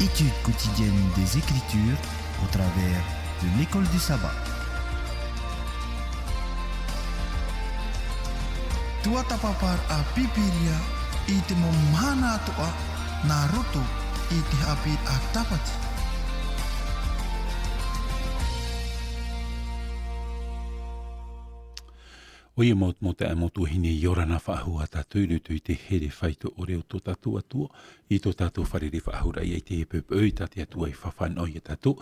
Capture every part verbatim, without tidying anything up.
Étude quotidienne des Écritures au travers de l'école du sabbat. Tuatāpapa a Pīpīria i te mau mahana atoʻa nā roto i te haʻapiʻiraʻa Tāpati. ʻOia mau, mau taeaʻe, mau tuahine, ʻia ora na faʻahou ā tātou i roto i te here faito ʻore o tō tātou Atua, i tō tātou fārerei faʻahou-raʻa i teie poʻipoʻi, tā te Atua e faʻafānaʻo ia tātou.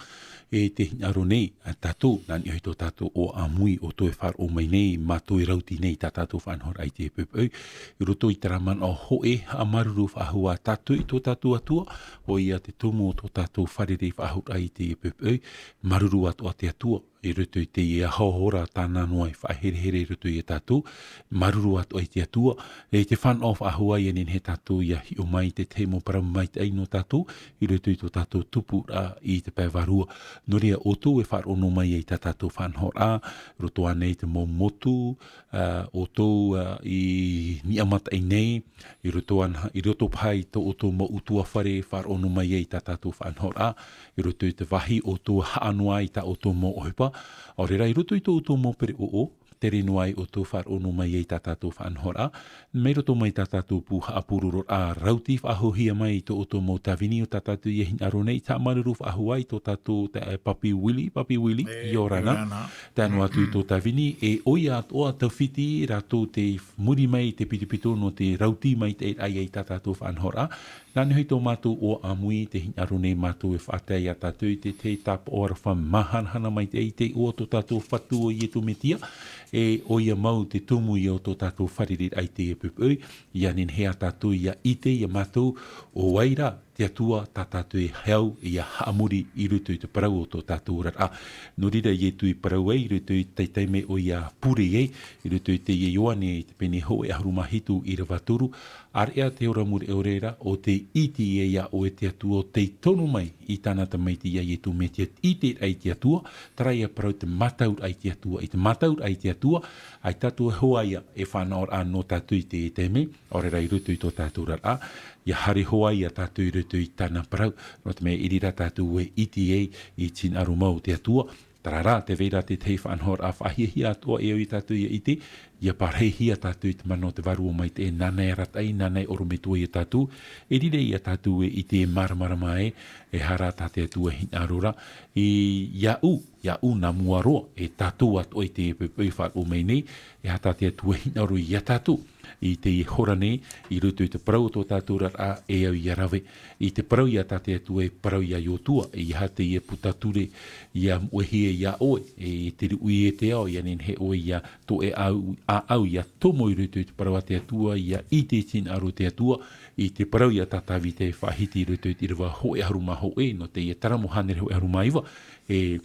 E tē hinaʻaro nei tātou, nā niʻa i tō tātou ʻoaʻoa ʻāmui, ʻoutou e faʻaroʻo mai nei, mātou e rauti nei i tā tātou faʻanahoraʻa i teie poʻipoʻi. I roto i terā manaʻo hōʻē, haʻamāuruuru faʻahou ā tātou i tō tātou Atua, ʻoia te tumu o tō tātou fārerei faʻahou-raʻa i teie poʻipoʻi, māuruuru atoʻa te Atua, i roto i teie hora tāna noa e faʻaherehere i roto ia tātou, māuruuru atoʻa i te Atua, e te fānaʻo faʻahou ā ʻia nehenehe tātou ʻia hiʻo mai i te tahi mau parau maitaʻi nō tātou, i roto i tō tātou tupuraʻa i te pae vārua. Nō reira, ʻoutou e faʻaroʻo noa mai ai i tā tātou faʻanahoraʻa, roto ānei i te mau motu, ā, ʻoutou, ā, i niʻa mataʻi nei, i roto ana, i roto paha i tō ʻoutou mau ʻutuāfare, faʻaroʻo noa mai ai i tā tātou faʻanahoraʻa, i roto i te vāhi ʻoutou e haʻa noa ai i tā ʻoutou mau ʻohipa. ʻAore rā, i roto i tō ʻoutou mau pereʻoʻo, tere noa ai ʻoutou e faʻaroʻo noa mai ai i tā tātou faʻanahoraʻa, mai roto mai i tā tātou pū haʻapurororaʻa, rauti faʻahouhia mai i tō ʻoutou mau tāvini o tā tātou ʻia hinaʻaro nei, haʻamāuruuru faʻahou ā i tō tātou taeaʻe Papi Willie, Papi Willie, E, ʻia ora na. ʻIa ora na. Tae noa atu i tō tāvini, e ʻoia atoʻa Taufiti, rātou tei muri mai i te pitopito nō te rauti maitaʻi ai i tā tātou faʻanahoraʻa. Nā niʻa i tō mātou ʻoaʻoa ʻāmui, tē hinaʻaro nei mātou e faʻatae ia tātou i te tahi tāpaʻo aroha māhanahana maitaʻi i te iʻoa o tō tātou Fatu ʻo Iesu Mesia, e ʻoia mau te tumu ia o tō tātou fārereiraʻa i teie poʻipoʻi, ʻia nehenehe ā tātou ʻia ʻite ia mātou, ʻo vai rā te Atua tā tātou e haʻamori i roto i te parau o tō tātou oraraʻa. Nō reira, Iesu i parau ai i roto i te taime ʻoia e pure ai, i roto i teie Ioane i te pene hōʻē ʻahuru mā hitu ʻīrava toru, ʻāreʻa te ora mure ʻore ra, ʻo tei ʻite ia ʻoe te Atua, ʻo tei tono mai i tāna Tamaiti ia Iesu Mesia, ʻite ai te Atua, terā ia parau te mātauraʻa i te Atua, i te mātauraʻa i te Atua, ʻaita atoʻa hoʻi ia e fānaʻoraʻa nō tātou i te taime, ʻaore rā i roto i tō tātou oraraʻa, ʻia haere hoʻi ia tātou i roto i tāna parau, nō te mea i reira tātou e ʻite ai i te hinaʻaro mau o te Atua, terā rā, tē vai ra te tahi faʻanahoraʻa faʻahiahia atoʻa e au ia tātou ʻia ʻite, ʻia parahihia tātou i te mana o te Vārua Maitaʻi, nāna e arataʻi, nāna e ʻorometua ia tātou, e riro ia tātou e ʻite e māramarama ai, e aha rā tā te Atua e hinaʻaro ra, i, iāʻu, iāʻu nā mua roa, e tātou atoʻa i teie poʻipoʻi e faʻaroʻo mai nei, e aha tā te Atua e hinaʻaro ia tātou, i teie hora nei, i roto i te parau o tō tātou oraraʻa, e au ʻia rave, i te parau ia tā te Atua e parau ia Iosua, e aha teie puta ture, ʻia moʻehia ia ʻoe, e te ruʻi e te ao, ʻia nehenehe ʻoe ʻia toʻe ʻāʻau, ʻāʻau ʻia tomo i roto i te parau a te Atua, ʻia ʻite i te hinaʻaro o te Atua, i te parau ia tā Tāvita e faʻahiti i roto i te ʻīrava hōʻē ʻahuru mā hōʻē, nō teie Saramo hānere hōʻē ʻahuru mā iva, e,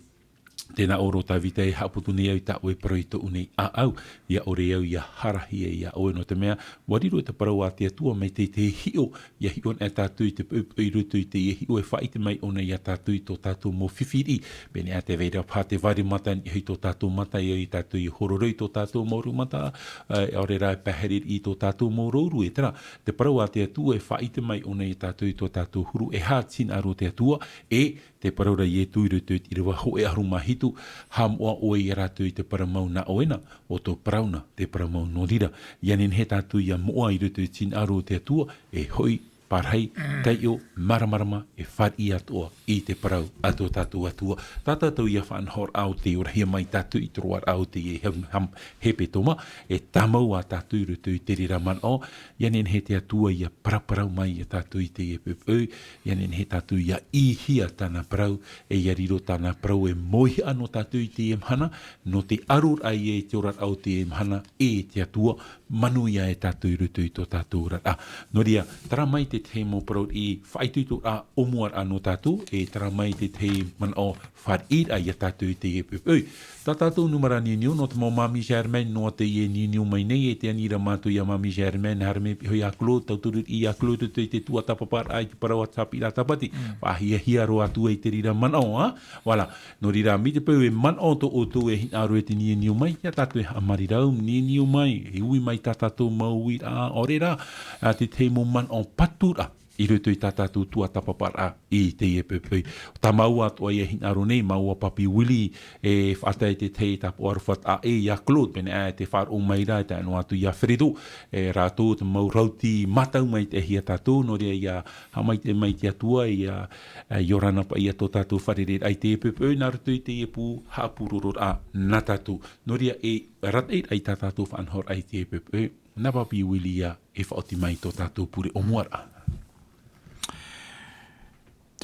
tē nā ʻō ra ʻo Tāvita e haʻaputu nei au i tā ʻoe parau i tōʻu nei ʻāʻau, ʻia ʻore au ʻia harahi ia ʻoe, nō te mea, ʻua riro te parau a te Atua mai te, te hiʻo, ʻia hiʻo anaʻe tātou i te poʻipoʻi i roto i teie hiʻo e faʻaʻite mai ʻōna ia tātou i tō tātou mau fifi riʻi. Pēneiaʻe tē vai ra paha te vāremata i niʻa i tō tātou mata, e au ia tātou ʻia hororoi tō tātou mau roimata, ā, ʻaore rā e paʻari i tō tātou mau rōuru, e terā, te parau a te Atua e faʻaʻite mai ʻōna ia tātou i tō tātou huru, e aha te hinaʻaro o te Atua, e te parau ra Iesu i roto i te ʻīrava hōʻē ʻahuru mā hitu, haʻamoʻa ʻoe ia rātou i te parau mau nā ʻō na, ʻo tō parau na, te parau mau nō reira. ʻIa nehenehe tātou ʻia moʻa i roto i te hinaʻaro o te Atua, e hoʻi, pārahi, taiʻo, māramarama, e fāriʻi atoʻa i te parau a tō tātou Atua. Tā tātou ia faʻanahoraʻa ʻo tei orahia mai tātou i te roaraʻa o teie hem-, ham-, hepetoma, e tāmau ā tātou i roto i te reira manaʻo, ʻia nehenehe te Atua ʻia paraparau mai ia tātou i teie poʻipoʻi, ʻia nehenehe tātou ʻia ʻīhia tāna parau, e ʻia riro tāna parau e mōihaʻa nō tātou i teie mahana, nō te ʻaroraʻa ia i te oraraʻa o teie mahana, e te Atua, manuia e tātou i roto i tō tātou oraraʻa. Nō reira, terā mai te tahi mau parau riʻi faʻaitoitoraʻa o mua ra nō tātou, e terā mai te tahi manaʻo fāriʻiraʻa ia tātou i teie poʻipoʻi. Tā tātou nūmera niuniu, nō te mau Māmī Germaine noa teie e niuniu mai nei, e tē ani ra mātou ia Māmī Germaine, haere mai pihaʻi iho ia Claude, tauturu riʻi ia Claude i roto i te tuatāpaparaʻa i te parau a te haʻapiʻiraʻa Tāpati. Mm. Faʻahiahia roa atu ai te reira manaʻo, ā? Voilà. Nō reira, mai te peu e manaʻo tō ʻoutou e hinaʻaro e te niuniu mai, ia tātou e haʻamāuruuru, niuniu mai, e ui mai tā tātou mau uiraʻa, ʻaore rā, ā, te tahi mau manaʻo paturaʻa. i roto i tā tātou tuatāpaparaʻa i teie poʻipoʻi. Tā māua atoʻa ia hinaʻaro nei, māua Papi Willie, e faʻatae te tahi tāpaʻo aroha taʻa ʻē ia Claude, pēnei aʻe te faʻaroʻo mai ra, e tae noa atu ia Fredo, e rātou te mau rauti mātau mai te hia tātou, nō reira ia haʻamaitaʻi mai te Atua, ia, e, ʻia ora na paʻi ia tō tātou fārereiraʻa i teie poʻipoʻi, nā roto i teie pū haʻapūrororaʻa nā tātou. Nō reira e arataʻi ra i tā tātou faʻanahoraʻa i teie poʻipoʻi, nā Papi Willie ia e faʻaoti mai tō tātou pure ʻōmuaraʻa.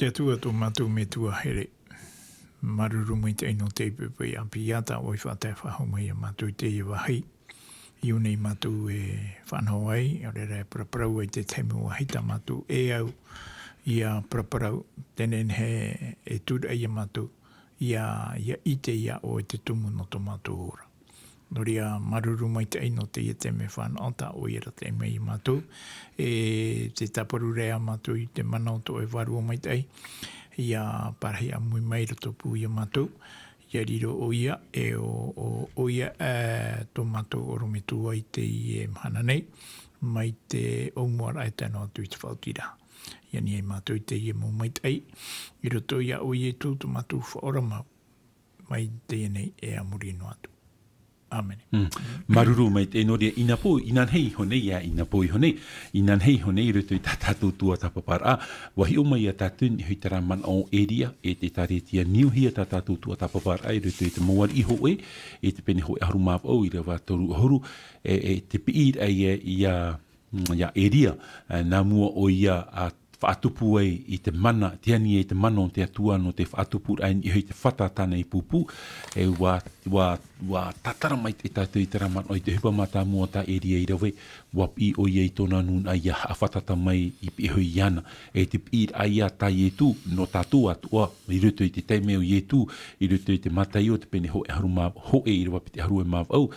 Te Atua tō mātou Metua here, māuruuru maitaʻi nō teie poʻipoʻi ʻāpī ïa tā ʻoe i faʻatae faʻahou mai ia mātou i teie vāhi. I ʻō nei mātou e faʻanaho ai, ʻaore rā e paraparau ai te tahi mau vāhi tā mātou e au ʻia paraparau, tē nehenehe e tūraʻi ia mātou, ʻia, ʻia ʻite ia ʻoe te tumu nō tō mātou ora. Nō reira, māuruuru maitaʻi nō teie taime fānaʻo tā ʻoe i arataʻi mai ia mātou. E te tāparu ra ia mātou i te mana o tō ʻoe Vārua Maitaʻi, ʻia parahi ʻāmui mai i roto pū ia mātou, ʻia riro ʻoia, e ʻo, ʻo, ʻoia, e, tō mātou ʻorometua i teie mahana nei, mai te ʻōmuaraʻa e tae noa atu i te faʻaotiraʻa. ʻIa ani ai mātou i teie mau maitaʻi, i roto iā ʻoe Ietu tō mātou Faʻaora mau, mai teie nei e a muri noa atu. ʻĀmene. Mm. Māuruuru maitaʻi, nō reira, inapō, inanahi iho nei, ʻia, inapō iho nei, inanahi iho nei, i roto i tā tātou tuatāpaparaʻa, ʻua hiʻo mai ia tātou i niʻa i terā manaʻo o Eria, e te ʻĒkālesia niuhia tā tātou tuatāpaparaʻa, i roto i te mau ariʻi hōʻē, e te pene hōʻē ʻahuru mā vaʻu, ʻīrava toru ʻahuru, e, e te piʻiraʻa ia, ia, mm, ia Eria, e, nā mua ʻoia a faʻatupu ai i te mana, tē ani ai te mana o te Atua nō te faʻatupuraʻa i niʻa i te fata tāna i pūpū, e ʻua, ʻua, ʻua tātara mai te tātou i terā manaʻo i te ʻohipa mātāmua tā Eria i rave, ʻua piʻi ʻoia i tōna nūnaʻa ʻia haʻafātata mai i piʻi iho iāna. E te piʻiraʻa ia tā Ietu, nō tātou atoʻa, i roto i te taime o Ietu, i roto i te Mataio, te pene hōʻē ʻahuru mā, hōʻē ʻīrava piti ʻahuru e mā vaʻu,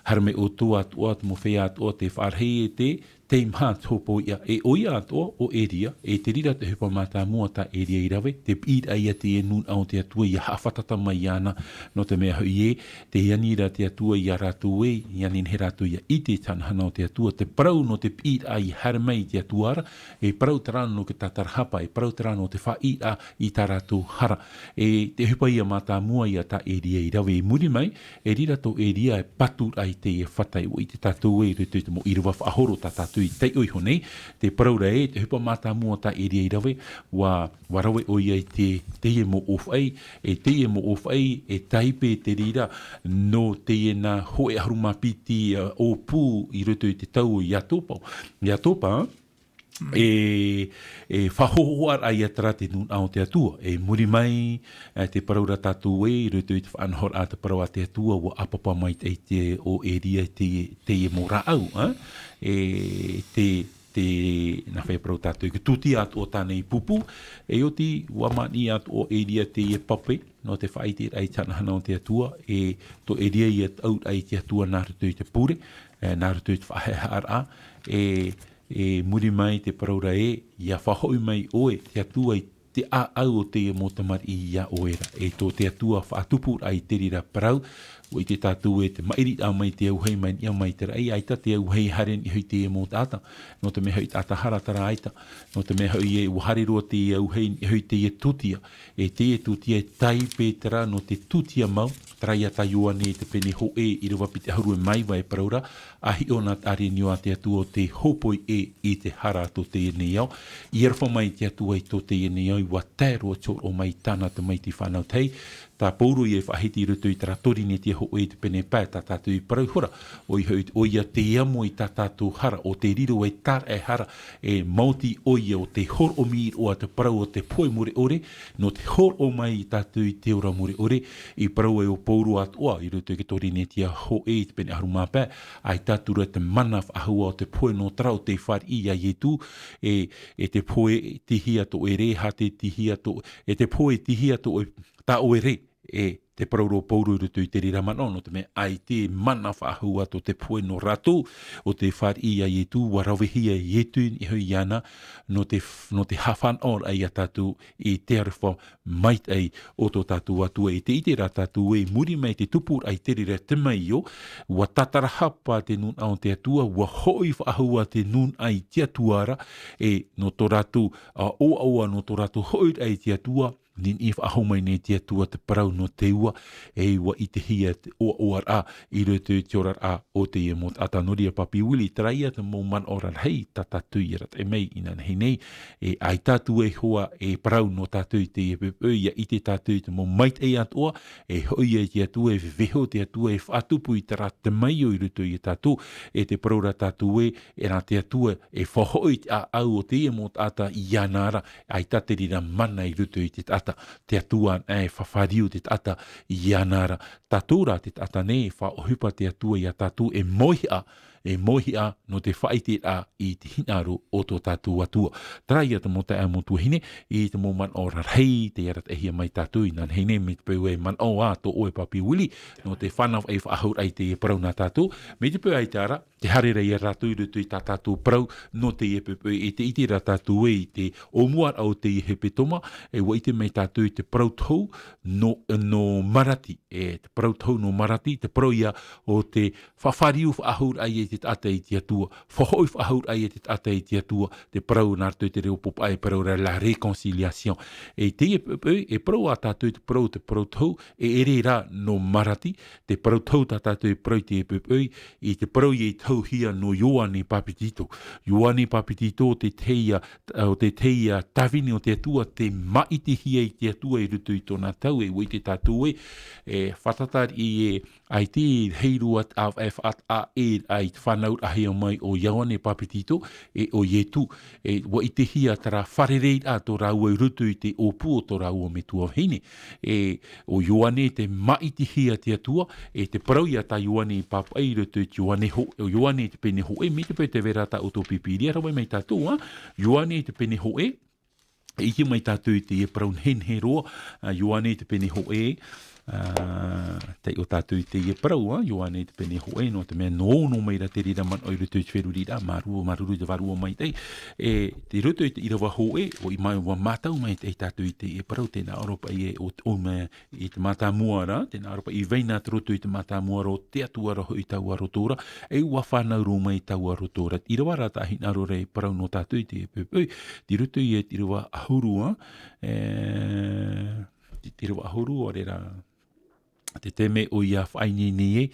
haere mai ʻoutou atoʻa, te mau feiā atoʻa, tē faʻarahi e te, tei maha te hōpoiʻa, e ʻoia atoʻa, ʻo Eria, e te reira te ʻohipa mātāmua tā Eria i rave, te piʻiraʻa ia teie nūnaʻa o te Atua ʻia haʻafātata mai iāna, nō te mea hoʻi ē, tē ani ra te Atua ia rātou ē, ʻia nehenehe rātou ʻia ʻite i te hanahana o te Atua, te parau nō te piʻiraʻa i haere mai i te Atua ra, e parau terā nō te tātarahapa, e parau terā nō te faʻaʻīraʻa i tā rātou hara. E te ʻohipa ia mātāmua ia tā Eria i rave i muri mai, e reira tō Eria e patu ra i teie fata, ʻua ʻite tātou ē i roto i te mau ʻīrava faʻahoro tā tātou i taiʻo iho nei, te parau ra ē, te ʻohipa mātāmua tā Eria i rave, ʻua, ʻua rave ʻoia i te, teie mau ʻōfaʻi, e teie mau ʻōfaʻi, e tāipe te reira, nō teie nā hōʻē ʻahuru mā piti, ā, ʻōpū i roto i te tau o Iatopa, Iatopa, e, e faʻahohoʻaraʻa ia terā te nūnaʻa o te Atua. E muri mai, e, te parau ra tātou ē, i roto i te faʻanahoraʻa te parau a te Atua, ʻua ʻāpapa maitaʻi te, ʻo Eria te, teie mau rāʻau, ā? E te, te, nā hea e parau tātou, i te tūtia atoʻa tāna i pūpū, e oti, ʻua māniʻa atoʻa ʻo Eria teie pape, nō te faʻaʻiteraʻa i te hanahana o te Atua, e tō Eria ia taʻuraʻa i te Atua nā roto i te pure, e, nā roto i te faʻahaʻehaʻaraʻa, e, e muri mai te parau ra ē, ʻia faʻahoʻi mai ʻoe, te Atua i te ʻāʻau o teie mau tamariʻi iā ʻoe ra, e tō te Atua faʻatupuraʻa i te reira parau, ʻua ʻite tātou ē te maʻiriraʻa mai te auahi mai niʻa mai te raʻi, ʻaita te auahi haere i niʻa i teie mau taʻata, nō te mea hoʻi taʻata hara terā ʻaita, nō te mea hoʻi ē, ʻua haere roa te auahi i niʻa i teie tūtia, e teie tūtia e tāipe terā nō te tūtia mau, terā ia tā Ioane i te pene hōʻē ʻīrava piti ʻahuru e mā iva e parau ra, ʻa hiʻo na te ʻārenio a te Atua ʻo tē hōpoi ʻē i te hara tō teie nei ao. I aroha mai te Atua i tō teie nei ao, ʻua tae roa te hōroʻa mai i tāna tamaiti fānau tahi. Tā Pauro ia i faʻahiti i roto i terā Torinetia hōʻē i te pene pae, tā tātou i parau ihora, ʻoia hoʻi, ʻoia te amo i tā tātou hara, ʻo te riro e tāraʻehara, e maoti ʻoia ʻo te hōroʻa mai roa te parau o te pohe mure ʻore, nō te hōroʻa mai ia tātou i te ora mure ʻore, i parau ai ʻo Pauro atoʻa, i roto i te Torinetia hōʻē i te pene ʻahuru mā pae, ʻaita atu ra te mana faʻahou o te pohe nō terā ʻo tei fāriʻi iā Ietu, e, e te pohe tihia tō ʻoe rē, haere tihia tō, e te pohe tihia tō ʻoe, tā ʻoe rē, e, te parau rō Pauro i roto i te reira manaʻo, nō te mea ʻaita e mana faʻahou atu te pohe nō rātou, ʻo tē fāriʻi iā Ietu, ʻua ravehia e Ietu iho iāna, nō te, nō te haʻafānaʻoraʻa iā tātou i te aroha maitaʻi o tō tātou Atua. E tē ʻite ra tātou ē, i muri mai te tupuraʻa i te reira temeio, ʻua tātarahapa te nūnaʻa o te Atua, ʻua hoʻi faʻahou ā te nūnaʻa i te Atua ra, e nō tō rātou, ā, ʻoaʻoa, nō tō rātou hoʻiraʻa i te Atua, niniʻi faʻahou mai nei te Atua te parau nō te ua, e ʻua ʻitehia te ʻoaʻoaraʻa i roto i te oraraʻa o teie mau taʻata. Nō reira, Papi Willie, terā ia te mau manaʻo rarahi tā tātou i arataʻi mai inānahi nei, e ʻaita atu e hoa e parau nō tātou i teie poʻipoʻi, ʻia ʻite tātou i te mau maitaʻi atoʻa, e hoʻi ia i te Atua, e veveho te Atua, e faʻatupu i terā temeio i roto ia tātou, e te parau ra tātou ē, e nā te Atua, e faʻahoʻi te ʻāʻau o teie mau taʻata iāna ra, ʻaita te reira mana i roto i te taʻata, te Atua anaʻe e faʻafāriu te taʻata iāna ra. Tātou rā te taʻata nei, e faʻaʻohipa te Atua iā tātou, e mauihaʻa, e mauihaʻa nō te faʻaʻiteraʻa i te hinaʻaro o tō tātou Atua. Terā ia te mau taeaʻe, mau tuahine, i te mau manaʻo rarahi tei arataʻihia mai tātou inānahi nei, mai te peu e manaʻo ā tō ʻoe, Papi Willie, nō te fānaʻo e faʻahouraʻa i te parau nā tātou, mai te peu ʻaita rā, te haere ra ia rātou i roto i tā tātou parau nō teie poʻipoʻi, e tē ʻite ra tātou ē, i te ʻōmuaraʻa o teie hepetoma, e ʻua ʻite mai tātou i te parau tohu nō, nō Marati, e te parau tohu nō Marati, te parau ia o te faʻafāriu faʻahouraʻa ia i te taʻata i te Atua, faʻahoʻi faʻahouraʻa ia i te taʻata i te Atua, te parau nā roto i te reo pōpā e parau ra la réconciliation. E teie poʻipoʻi, e parau ā tātou i te parau, te parau tohu, e ʻere rā nō Marati, te parau tohu tā tātou e parau i teie poʻipoʻi, i te parau ia i tohuhia nō Ioane Papetito. Ioane Papetito, te tahi ia, ʻo te tahi ia tāvini o te Atua, tē māʻitihia i te Atua i roto i tōna tau, e ʻua ʻite tātou ē, e fātata riʻi ē, ʻaita e hei roa te ʻāvaʻe faʻataʻa ʻē ra i te fānauraʻahia mai o Ioane Papetito, e ʻo Ietu, e ʻua ʻitehia terā fārereiraʻa tō rāua i roto i te ʻōpū o tō rāua metua vahine. E ʻo Ioane tē māʻitihia te Atua, e te parau ia tā Ioane i pāpaʻi i roto i te Ioane ho-, ʻo Ioane te pene hōʻē, mai te peu tē vai ra tā ʻoutou Pīpīria, rave mai tātou, ā, Ioane te pene hōʻē, e ʻite mai tātou i teie parau nehenehe roa, ā, Ioane te pene hōʻē, ā, taiʻo tātou i teie parau, ā, Ioane te pene hōʻē, nō te mea nō, nō mai ra te reira manaʻo i roto i te feruriraʻa, māuruuru, māuruuru te Vārua Maitaʻi. E, i roto i te ʻīrava hōʻē, ʻua i mā-, ʻua mātau maitaʻi tātou i teie parau, tē nā ʻō ra paʻi ē, ʻo, ʻo mea, i te mātāmua ra, tē nā ʻō ra paʻi i vai na te roto i te mātāmua ra o te Atua ra hoʻi i taua roto ra, e ʻua fānau roa mai i taua roto ra. ʻĪrava ra tā hinaʻaro ra e parau nō tātou i teie poʻipoʻi, i roto i te ʻīrava ʻahuru, ā, e, te ʻīrava ʻahuru, ʻaore rā, te taime ʻoia faʻaineine ai,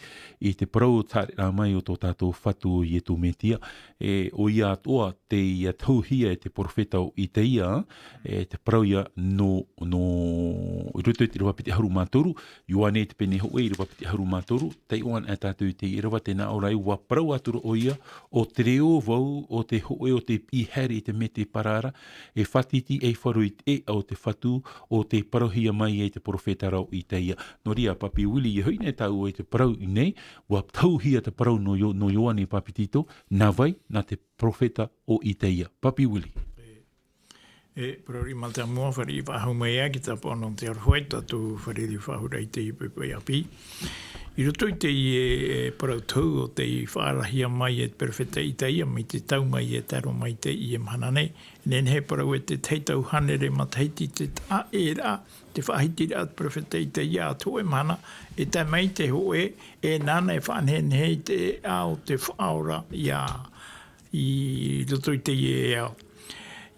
i te parau o te haereraʻa mai o tō tātou Fatu ʻo Ietu Metia, e, ʻoia atoʻa, teie tohuhia e te perofeta o Itaia, e te parau ia nō, nō, i roto i te ʻīrava piti ʻahuru mā toru, Ioane te pene hōʻē, ʻīrava piti ʻahuru mā toru, taiʻo anaʻe tātou i teie ʻīrava, tē nā ʻō ra ē, ʻua parau atu ra ʻoia, ʻo te reo vau o te hōʻē o tei piʻi haere i te mētēpara ra, e fātiti ei faru i te ʻēʻa o te Fatu, ʻo tei parauhia mai ai te perofeta ra ʻo Itaia. Nō reira, Papi Willie, e hoʻi nei tāua i te parau i nei, ʻua tohuhia te parau nō Io-, nō Ioane Papetito, nā vai, nā te perofeta o Itaia. Papi Willie. E, parau riʻi mātāmua, fāriʻi faʻahou mai ā, ki te tāpaʻo nō te aroha i tō tātou fārereiraʻa faʻahou i teie poʻipoʻi ʻāpī. I roto i teie, e, parau tohu ʻo tei faʻaarahia mai e te perofeta Itaia, mai te tau mai e tae roa mai i teie mahana nei. Nehenehe e parau ē, te tahi tau hānere matahiti te taʻaʻēraʻa, te faʻahitiraʻa a te perofeta Itaia, ā te hōʻē mahana, e tae mai te hōʻē, e nāna e faʻanehenehe i te ʻēʻa o te Faʻaora ia, i roto i teie ao.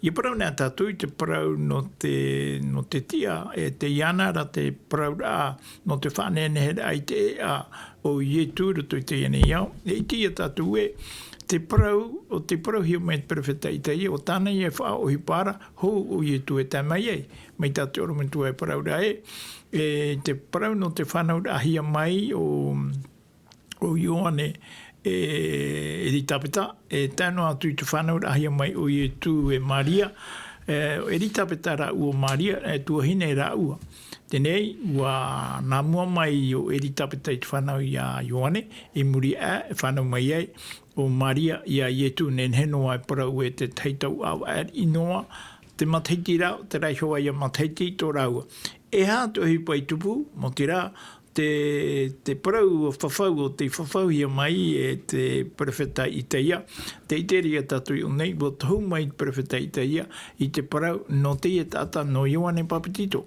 ʻIa parau nei tātou i te parau nō te, nō te tiʻa, e tei iāna ra te parauraʻa nō te faʻaneheneheraʻa i te ʻēʻa o Ietu i roto i teie nei ao. E ʻite ia tātou ē, te parau, ʻo tei parauhia mai e te perofeta Itaia, ʻo tāna ia e faʻaʻohipa ra, hou ʻo Ietu e tae mai ai. Mai tā te ʻorometua e parau ra ē, e te parau nō te fānauraʻahia mai o, o Ioane e Eritapeta, e tae noa atu i te fānauraʻahia mai o Ietu e Maria, e, Eritapeta rāua ʻo Maria, e tuahine rāua. Teie nei, ʻua nā mua mai ʻo Eritapeta i te fānau ia Ioane, i muri aʻe, e fānau mai ai, ʻo Maria ia Ietu. Nehenehe noa e parau ē, te tahi tau ʻāvaʻe riʻi noa, te matahiti ra, terā iho ā ia matahiti tō rāua. E aha te ʻohipa i tupu, nō te reira, te, te parau fafau o tei fafauhia mai e te perofeta Isaia, tē ʻite ra tātou i ʻō nei, ʻua tohu mai te perofeta Isaia i te parau nō teie taʻata nō Ioane Papetito.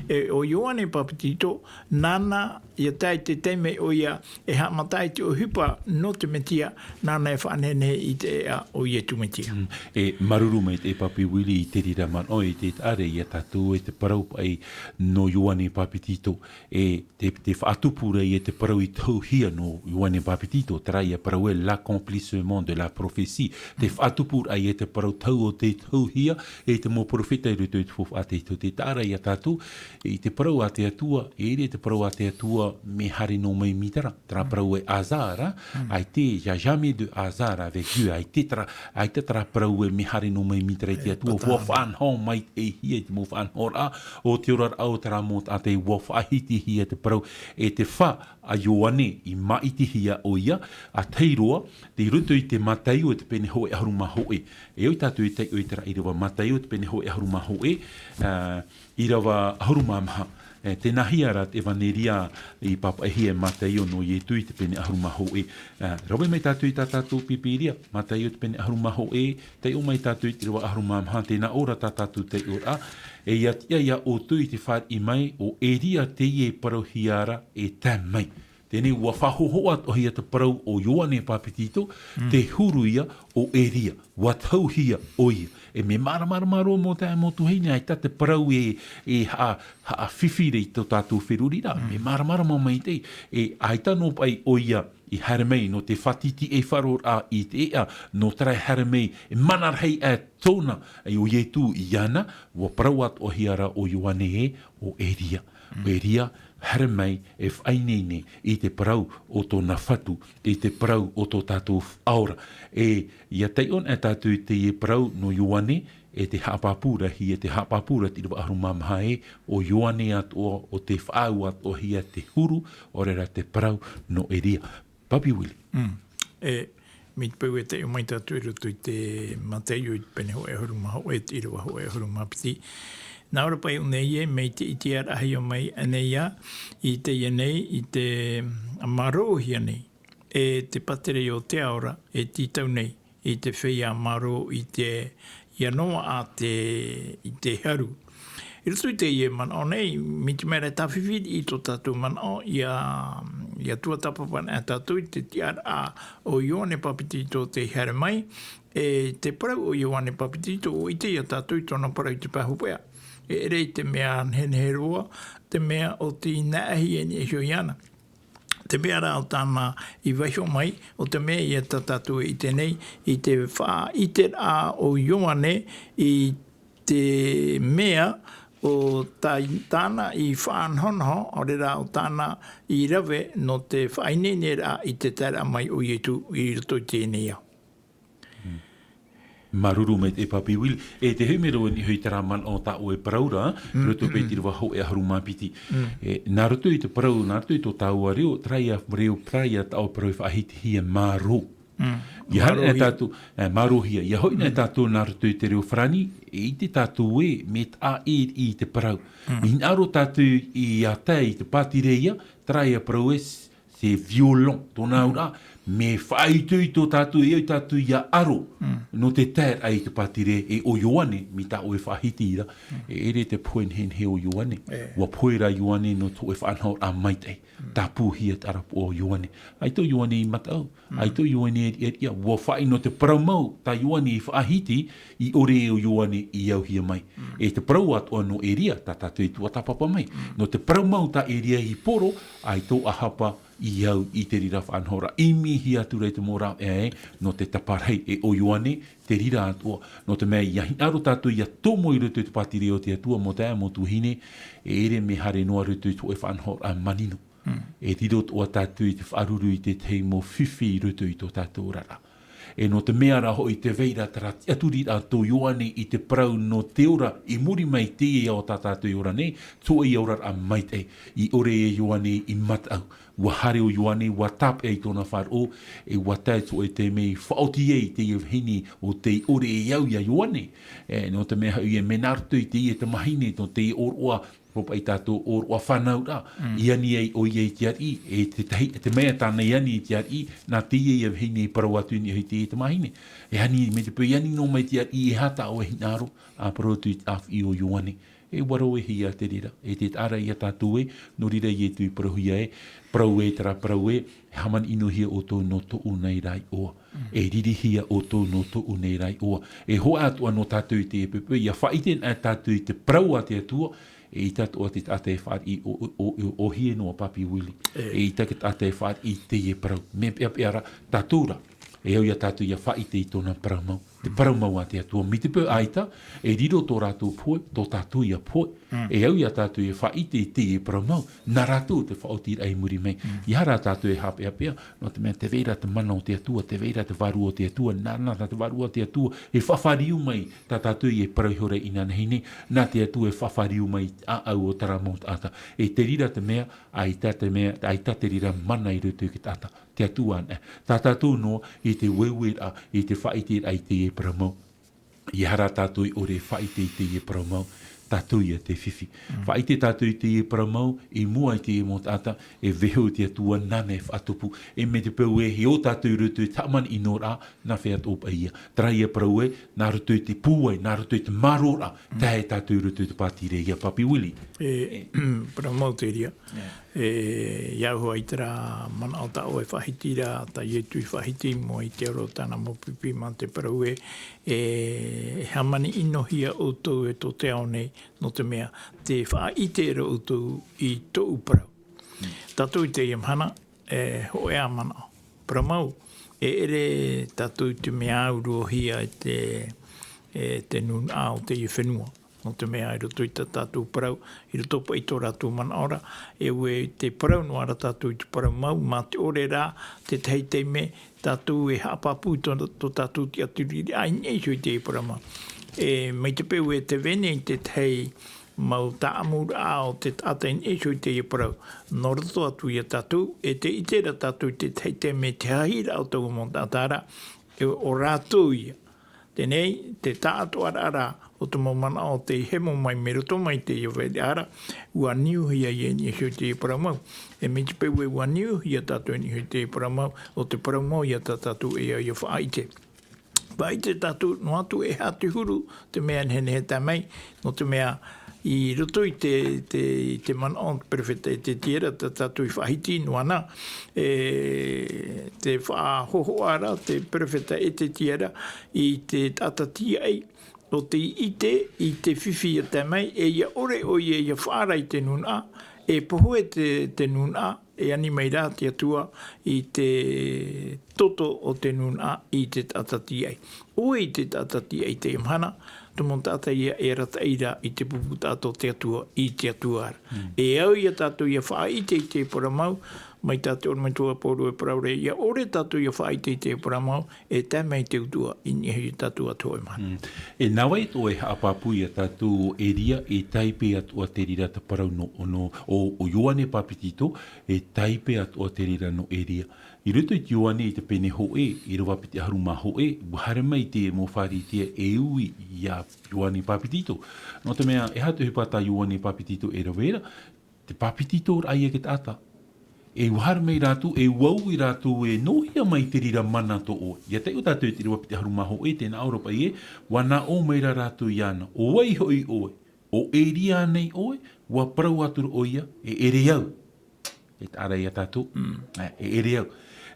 E ʻo Ioane Papetito, nāna ʻia tae i te taime ʻoia e haʻamata ai te ʻohipa nō te Mesia, nāna e faʻanehenehe i te ʻēʻa o Iesu Mesia. Mm. E māuruuru maitaʻi Papi Willie i te reira manaʻo, i te taʻa ra ia tātou e te parau paʻi nō Ioane Papetito, e te, te faʻatupu ra ia te parau i tohuhia nō Ioane Papetito, terā ia parau e l'accomplissement de la prophétie. Te faʻatupu ra ia te parau tohu o tei tohuhia e te mau perofeta i roto i te Faufaʻa Teitei. Te taʻa ra ia tātou, i te parau a te Atua, e ʻere te parau a te Atua, mea haere noa mai i te mītera. Terā parau e hasard, ʻaita, il y a jamais de hasard avec Dieu, ʻaita terā, ʻaita terā parau e mea haere noa mai i te mītera i te Atua, ʻua faʻanaho maitaʻihia i te mau faʻanahoraʻa o te oraraʻa o terā mau taʻata, ʻua faʻahitihia te parau, e te fā a Ioane i māʻitihia ʻoia, ʻa tahi roa, tei roto i te Mataio i te pene hōʻē ʻahuru mā hōʻē. E ʻoia tātou e taiʻo i terā ʻīrava, Mataio te pene hōʻē ʻahuru mā hōʻē, ā, ʻīrava ʻahuru mā maha. E, tēnā hia rā te ʻevaneria i pāpaʻihia e Mataio nō Iesu i te pene ʻahuru mā hōʻē. Ā, rave mai tātou i tā tātou Pīpīria, Mataio te pene ʻahuru mā hōʻē, taiʻo mai tātou i te ʻīrava ʻahuru mā maha, tēnā ʻō ra tā tātou taiʻoraʻa, e ʻia tiʻa ia ʻoutou i te fāriʻi mai, ʻo Eria teie e parauhia ra e tae mai. Teie nei, ʻua faʻahōhoʻa atoʻahia te parau o Ioane Papetito, te huru ia o Eria. ʻUa tohuhia ʻoia. E mea māramarama roa mau taeaʻe mau tuahine, ʻaita te parau e, e haʻa, haʻafifi ra i tō tātou feruriraʻa. Mea māramarama maitaʻi, e ʻaita noa paʻi ʻoia i haere mai nō te fātiti e faʻaroʻoraʻa i te ʻēʻa, nō terā e haere mai, e mana rahi aʻe tōna, e ʻo Iesu iāna, ʻua parau atoʻahia ra ʻo Ioane ē, ʻo Eria. ʻO Eria, haere mai e faʻaineine i te parau o tōna Fatu, i te parau o tō tātou Faʻaora. E, ʻia taiʻo na tātou i teie parau nō Ioane, e te haʻapāpū ra hia, e te haʻapāpū ra te ʻīrava ʻahuru mā maha ē, ʻo Ioane atoʻa, ʻo tē faʻaau atoʻahia te huru, ʻaore rā te parau nō Eria. Papi Willie. Mm. E, mai te peu e taiʻo mai tātou i roto i te Mataio i te pene hōʻē ʻahuru mā hōʻē, te ʻīrava hōʻē ʻahuru mā piti. Nā ʻō ra paʻi ʻō nei ē, mai te ʻiteraʻahia mai ānei ā, i teie nei, i te, ā, mārōhia nei, e te pātireia o te ao ra, e tītau nei, i te feiā mārō, i te, ʻia noaʻa te, i te haru. I roto i teie manaʻo nei, mai te mea ra e tāfifi i tō tātou manaʻo, ʻia, ʻia tuatāpapa na tātou i te tiʻaraʻa o Ioane Papetito tei haere mai, e te parau o Ioane Papetito, ʻua ʻite ia tātou i tōna parau i te pae hopeʻa. E ʻere i te mea nehenehe roa, te mea ʻo tei naʻahi e niʻa iho iāna. Te mea rā ʻo tāna i vaiiho mai, ʻo te mea ia tā tātou e ʻite nei, i te faʻaʻiteraʻa o Ioane i te mea ʻo tā-, tāna i faʻanahonaho, ʻaore rā ʻo tāna i rave nō te faʻaineineraʻa i te taeraʻa mai o Iesu i roto i teie nei ao. Māuruuru maitaʻi Papi Willie. E te hei mero ni hoi terā manaʻo tā ʻoe parau ra, roto paʻi te ʻīrava hōʻē ʻahuru mā piti. E, nā roto i te parau, nā roto i tō tāua reo, terā ia reo, terā ia tā ʻoe parau e faʻahitihia mārō. ʻIa haere na tātou, e, mārōhia. ʻIa hoʻi na tātou nā roto i te reo Farāni, e ʻite tātou ē, mea taʻa ʻē i te parau. I hinaʻaro tātou ʻia tae i te pātireia, terā ia parau ē, c'est violent. Tōna auraʻa, mea faʻaitoito tātou, e ʻoi tātou ʻia aro. Nō te taeraʻa i te pātireia, e ʻo Ioane, mai tā ʻoe faʻahiti ra, e ʻere te pohe nehenehe o Ioane. ʻUa pohe rā Ioane nō te hōʻē faʻanahoraʻa maitaʻi. Tāpūhia te ʻarapoʻa o Ioane. ʻAita ʻo Ioane i mataʻu. ʻAita ʻo Ioane e riʻariʻa. ʻUa faʻaʻino te parau mau, tā Ioane i faʻahiti, i ʻore ʻo Ioane i auhia mai. E te parau atoʻa nō Eria, tā tātou i tuatāpapa mai. Nō te parau mau tā Eria i poro, ʻaita ʻo Ahaba i au i te reira faʻanahoraʻa. ʻImihia atu ra i te mau rāveʻa ē, nō te taparahi e ʻo Ioane, te reira atoʻa. Nō te mea, ʻia hinaʻaro tātou ʻia tomo i roto i te pātireia o te Atua, mau taeaʻe, mau tuahine, e ʻere mea haere noa roto i te hōʻē faʻanahoraʻa manino. E riro atoʻa tātou i te faʻaruru i te tahi mau fifi i roto i tō tātou oraraʻa. E nō te mea rā hoʻi tē vai ra terā tiʻaturiraʻa tō Ioane i te parau nō te ora i muri mai i teie ao tā tātou e ora nei, tō ia oraraʻa maitaʻi, i ʻore e Ioane i mataʻu. ua haere ʻo Ioane, ua tāpeʻa i tōna faʻaroʻo, e ua tae atu ʻoe i te mea i faʻaoti ai teie vahine ʻo tei ʻore e au iā Ioane. E, nō te mea hoʻi, e mea nā roto i teie tamahine, tō teie ʻōroʻa, pāpū tātou ʻōroʻa fānauraʻa, i ani ai ʻoia i te ariʻi, e te tahi, te mea tāna i ani i te ariʻi, nā teie ia vahine i parau atu i niʻa i teie tamahine. E ani, mai te peu i ani noa mai te ariʻi, e aha tā ʻoe hinaʻaro, ʻa parau atu i te ʻāfiʻi o Ioane. E ua rave hia te reira, e te taʻa ra ia tātou ē, nō reira Ietu i parauhia ē, parau ē, terā parau ē, e hāmani ʻino hia ʻoutou nō tōʻu nei rā iʻoa. E riri hia ʻoutou nō tōʻu nei rā iʻoa. E hōʻē atoʻa nō tātou i teie poʻipoʻi, ʻia faʻaʻite anaʻe tātou i te parau a te Atua, e ʻaita atoʻa te taʻata e fāriʻi ʻo, ʻo, ʻo, ʻo, ʻōhie noa Pāpī Willie. E ʻaita te taʻata e fāriʻi i teie parau. Mea peʻapeʻa rā, tātou rā. E au ia tātou ʻia faʻaʻite i tōna parau mau. Te parau mau a te Atua. Mai te peu ʻaita, e riro tō rātou pohe, tō tātou ia pohe. E au ia tātou ʻia faʻaʻite i teie parau mau. Nā rātou te faʻaotiraʻa i muri mai. ʻEiaha rā tātou e haʻapeʻapeʻa, nō te mea tē vai ra te mana o te Atua, tē vai ra te Vārua o te Atua, nāna tā te Vārua o te Atua, e faʻafāriu mai, tā tātou e parau iho ra inanahi nei, nā te Atua e faʻafāriu mai, ʻāʻau o terā mau taʻata. E te reira te mea, ʻaita te mea, ʻaita te reira mana i roto i te taʻata, te Atua anaʻe. Tā tātou noa, i te ueue ra, i te faʻaʻite ra i teie parau mau. ʻEiaha rā tātou e ʻore e faʻaʻite i teie parau mau, tātou ia te fifi. Faʻaʻite tātou i teie parau mau, i mua i teie mau taʻata, e vaiiho te Atua nāna e faʻatupu, e mai te peu ē, e ō tātou i roto i te hāmani ʻino ra, nā hea tō paʻi ia. Terā ia parau ē, nā roto i te pūai, nā roto i te mārō ra, tae tātou i roto i te pātireia Pāpī Willie. E, parau mau te reira. E, ʻia au hoʻi i terā manaʻo tā ʻoe faʻahiti ra, tā Ietu i faʻahiti i mua i te aro o tāna mau pipi mā te parau ē, e, e hāmani ʻino hia ʻoutou e tō te ao nei, nō te mea, tē faʻaʻite ra ʻoutou i tōʻu parau. Tātou i teie mahana, e, hōʻē ā manaʻo. Parau mau, e ʻere tātou i te mea ʻauruahia e te, e te nūnaʻa o teie fenua. Nō te mea, i roto i tā tātou parau, i roto paʻi i tō rātou manaʻo ra, e ʻua te parau noa ra tātou i te parau mau, mā te ʻore rā, te tahi taime, tātou e haʻapāpū i tō, tō tātou tiʻaturiraʻa i niʻa iho i teie parau mau. E, mai te peu e tē vai nei te tahi mau tāʻamuraʻa o te taʻata i niʻa iho i teie parau. Nō roto atu ia tātou, e tē ʻite ra tātou i te tahi taime te hahiraʻa o taua mau taʻata ra, e ʻo rātou ia. Teie, te taʻatoʻaraʻa ra o te mau manaʻo o tei hemo mai mai roto mai i teie vairaʻa ra, ʻua niuhia ia i niʻa iho i teie parau mau. E mai te peu ē ʻua niuhia tātou i niʻa iho i teie parau mau, ʻo te parau mau ia tā tātou e au ʻia faʻaʻite. Faʻaʻite tātou noa atu e aha te huru, te mea nehenehe e tae mai, nō te mea i roto i te, te, i te manaʻo o te perofeta Ezekiela, tā tātou i faʻahiti noa na, e, te faʻahōhoʻa ra, te perofeta Ezekiela, i te taʻata tīaʻi, ʻo tei ʻite i te fifi e tae mai, e ʻia ʻore ʻoia ʻia faʻaara i te nūnaʻa, e pohe te, te nūnaʻa, e ani mai rā te Atua i te toto o te nūnaʻa i te taʻata tīaʻi. ʻOia te taʻata tīaʻi i teie mahana, te mau taʻata ia e arataʻi ra i te pupu taʻata o te Atua, i te Atua ra. E au ia tātou ʻia faʻaʻite i te parau mau, mai tā te ʻorometua Paulo e parau ra, ʻia ʻore tātou ʻia faʻaʻite i te parau mau, e tae mai te Atua i niʻa iho ia tātou atoʻa e mahana. E nā vai atoʻa e haʻapāpū ia tātou ʻo Eria, e taipe atoʻa te reira te parau nō, nō, ʻo, ʻo Ioane Papetito, e taipe atoʻa te reira nō Eria. I roto i te Ioane i te pene hōʻē, ʻīrava piti ʻahuru mā hōʻē, ʻua haere mai te mau Pharisea e ui iā Ioane Papetito. Nō te mea, e aha te ʻohipa tā Ioane Papetito e rave ra, te papetitoraʻa ia e te taʻata. E ʻua haere mai rātou, e ʻua ui rātou ē, nō hea mai te reira mana tō ʻoe. ʻIa taiʻo tātou i te ʻīrava piti ʻahuru mā hōʻē, tē nā ʻō ra paʻi ē, ʻua nā ʻō mai ra rātou iāna, ʻo vai hoʻi ʻoe, ʻo Eria ānei ʻoe, ʻua parau atu ra ʻoia, e ʻere au. E taʻa ra ia tātou, e, e ʻere au.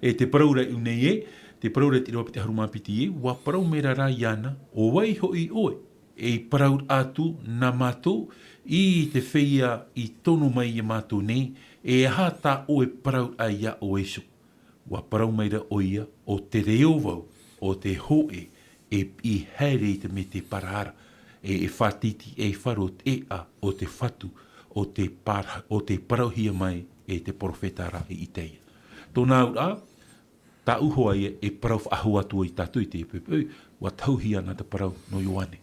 E te parau ra i ʻō nei ē, te parau ra i te ʻīrava piti ʻahuru mā piti ē, ʻua parau mai ra rā iāna, ʻo vai hoʻi ʻoe, e parau atu nā mātou, i te feiā i tono mai ia mātou nei, e aha tā ʻoe parau ai iā ʻoe iho. ʻUa parau mai ra ʻoia, ʻo te reo vau, ʻo te hōʻē, e piʻi haere i te mete parahara, e, e fātiti ei faro te ʻēʻa o te Fatu, ʻo te para-, ʻo tei parauhia mai e te perofeta ra e Isaia. Tōna auraʻa, tāʻu hoʻi ia e parau faʻahou atu ai tātou i teie poʻipoʻi, ʻua tahuhia ana te parau nō Ioane.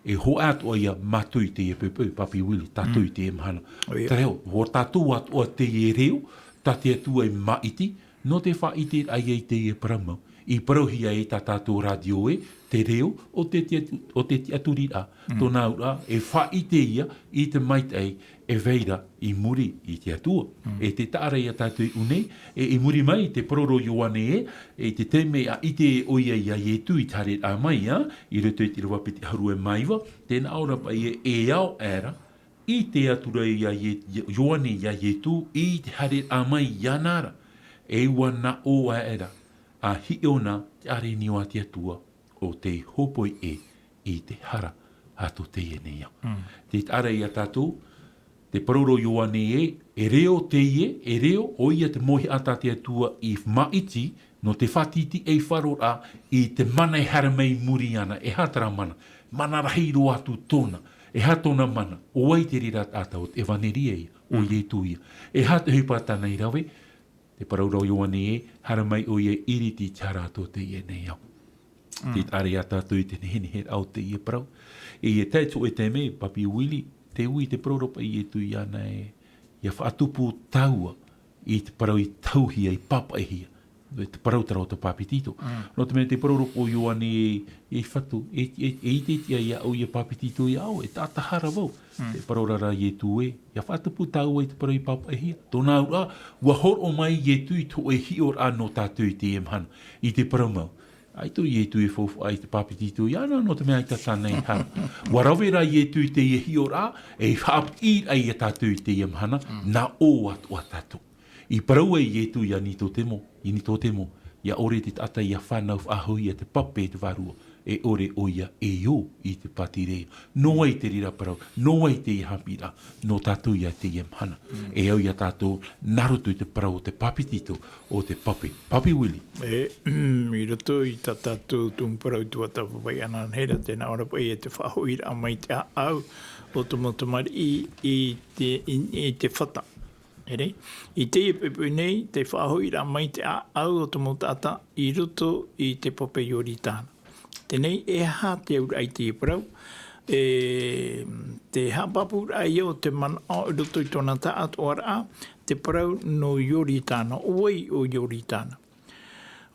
E hōʻē atoʻa ia mātou i teie poʻipoʻi, Papi Willie, tātou i teie mahana. Terā, ʻo tātou atoʻa teie reo, tā te Atua e māʻiti, nō te faʻaʻite ai i teie parau mau. I parauhia e tā tātou rātio e, te reo o te tiatu-, o te tiʻaturiraʻa. Mm. Tōna auraʻa, e faʻaʻite ia i te maitaʻi e vai ra i muri i te Atua. Mm. E tē taʻa ra ia tātou i ʻō nei, e i muri mai te parau ra Ioane e, e te taime a ʻite ʻoia ia Ietu i te haereraʻa mai, ā, i roto i te ʻīrava piti ʻahuru e mā iva, tē nā ʻō ra paʻi e, e ao aʻera, i te atura ia Ie-, Ioane ia Ietu, i te haereraʻa mai iāna ra, e ʻua nā ʻō aʻera, a hiʻo na te ʻāreʻa nō te Atua, ʻo tei hōpoi ʻē i te hara a tō teie nei ao. Mm. Tē taʻa ra ia tātou, te parau ra Ioane e, e reo teie, e reo, ʻoia te mōhiʻa tā te Atua i māʻiti, nō te faʻatītīʻaifaroraʻa i te mana e haere mai i muri iāna, e aha terā mana, mana rahi roa atu tōna, e aha tōna mana, ʻo vai te reira taʻata, ʻo te ʻevaneria ia, ʻo Mm. Ietu ia. E aha te ʻohipa tāna i rave, te parau ra Ioane e, haere mai ʻoia i ʻiriti i te hara a tō teie nei ao. Mm. Tē taʻa ra ia tātou i te nehenehe o teie parau. E ia tae atu i te mea, Papi Willie, tē ui te parau ra paʻi Ietu iāna e, ʻia faʻatupu tāua i te parau i tauhia, i pāpaʻihia. E te parau terā o te pāpetito. Mm. Nō te mea te parau ra paʻi Ioane e, e fatu, e, e, e ʻite atu ia ʻoia pāpetito ia au, e taʻata hara vau. Mm. Te parau ra ra Ietu e, ʻia faʻatupu tāua i te parau i pāpaʻihia. Tōna auraʻa, ʻua hōroʻa mai Ietu i te hōʻē hiʻoraʻa nō tātou i teie mahana. I te parau mau. ʻAita Ietu e faufaʻa i te pāpetito iāna, nō te mea ʻaita tāna i hara. ʻUa rave ra Ietu i teie hiʻoraʻa, e haʻapiʻiraʻa ia tātou i teie mahana, Mm. nā ʻō atoʻa tātou. I parau ai Ietu ia Nikotemo, i Nikotemo, ʻia ʻore te taʻata ʻia fānau faʻahou ia te pape e te vārua, e ʻore ʻoia e ō i te pātireia. Nō vai te reira parau, nō vai teie haʻapiʻiraʻa, nō tātou ia teie mahana. Mm. E au ia tātou, nā roto i te parau o te pāpetito, o te pape. Papi Willie. E, i roto i tā tātou tumu parau i tuatāpapa iāna, nei rā, tē nā ʻō ra paʻi e te faʻahoʻiraʻa mai te ʻāʻau o te mau tamariʻi i te, i, i te fata. Here, i teie poʻipoʻi nei, te faʻahoʻiraʻa mai te ʻāʻau o te mau taʻata i roto i te pape Ioritana. Teie, e aha te auraʻa i teie parau? E, te haʻapāpūraʻa ia o te manaʻo i roto i tōna taʻatoʻaraʻa, te parau nō Ioritana, ʻo vai ʻo Ioritana?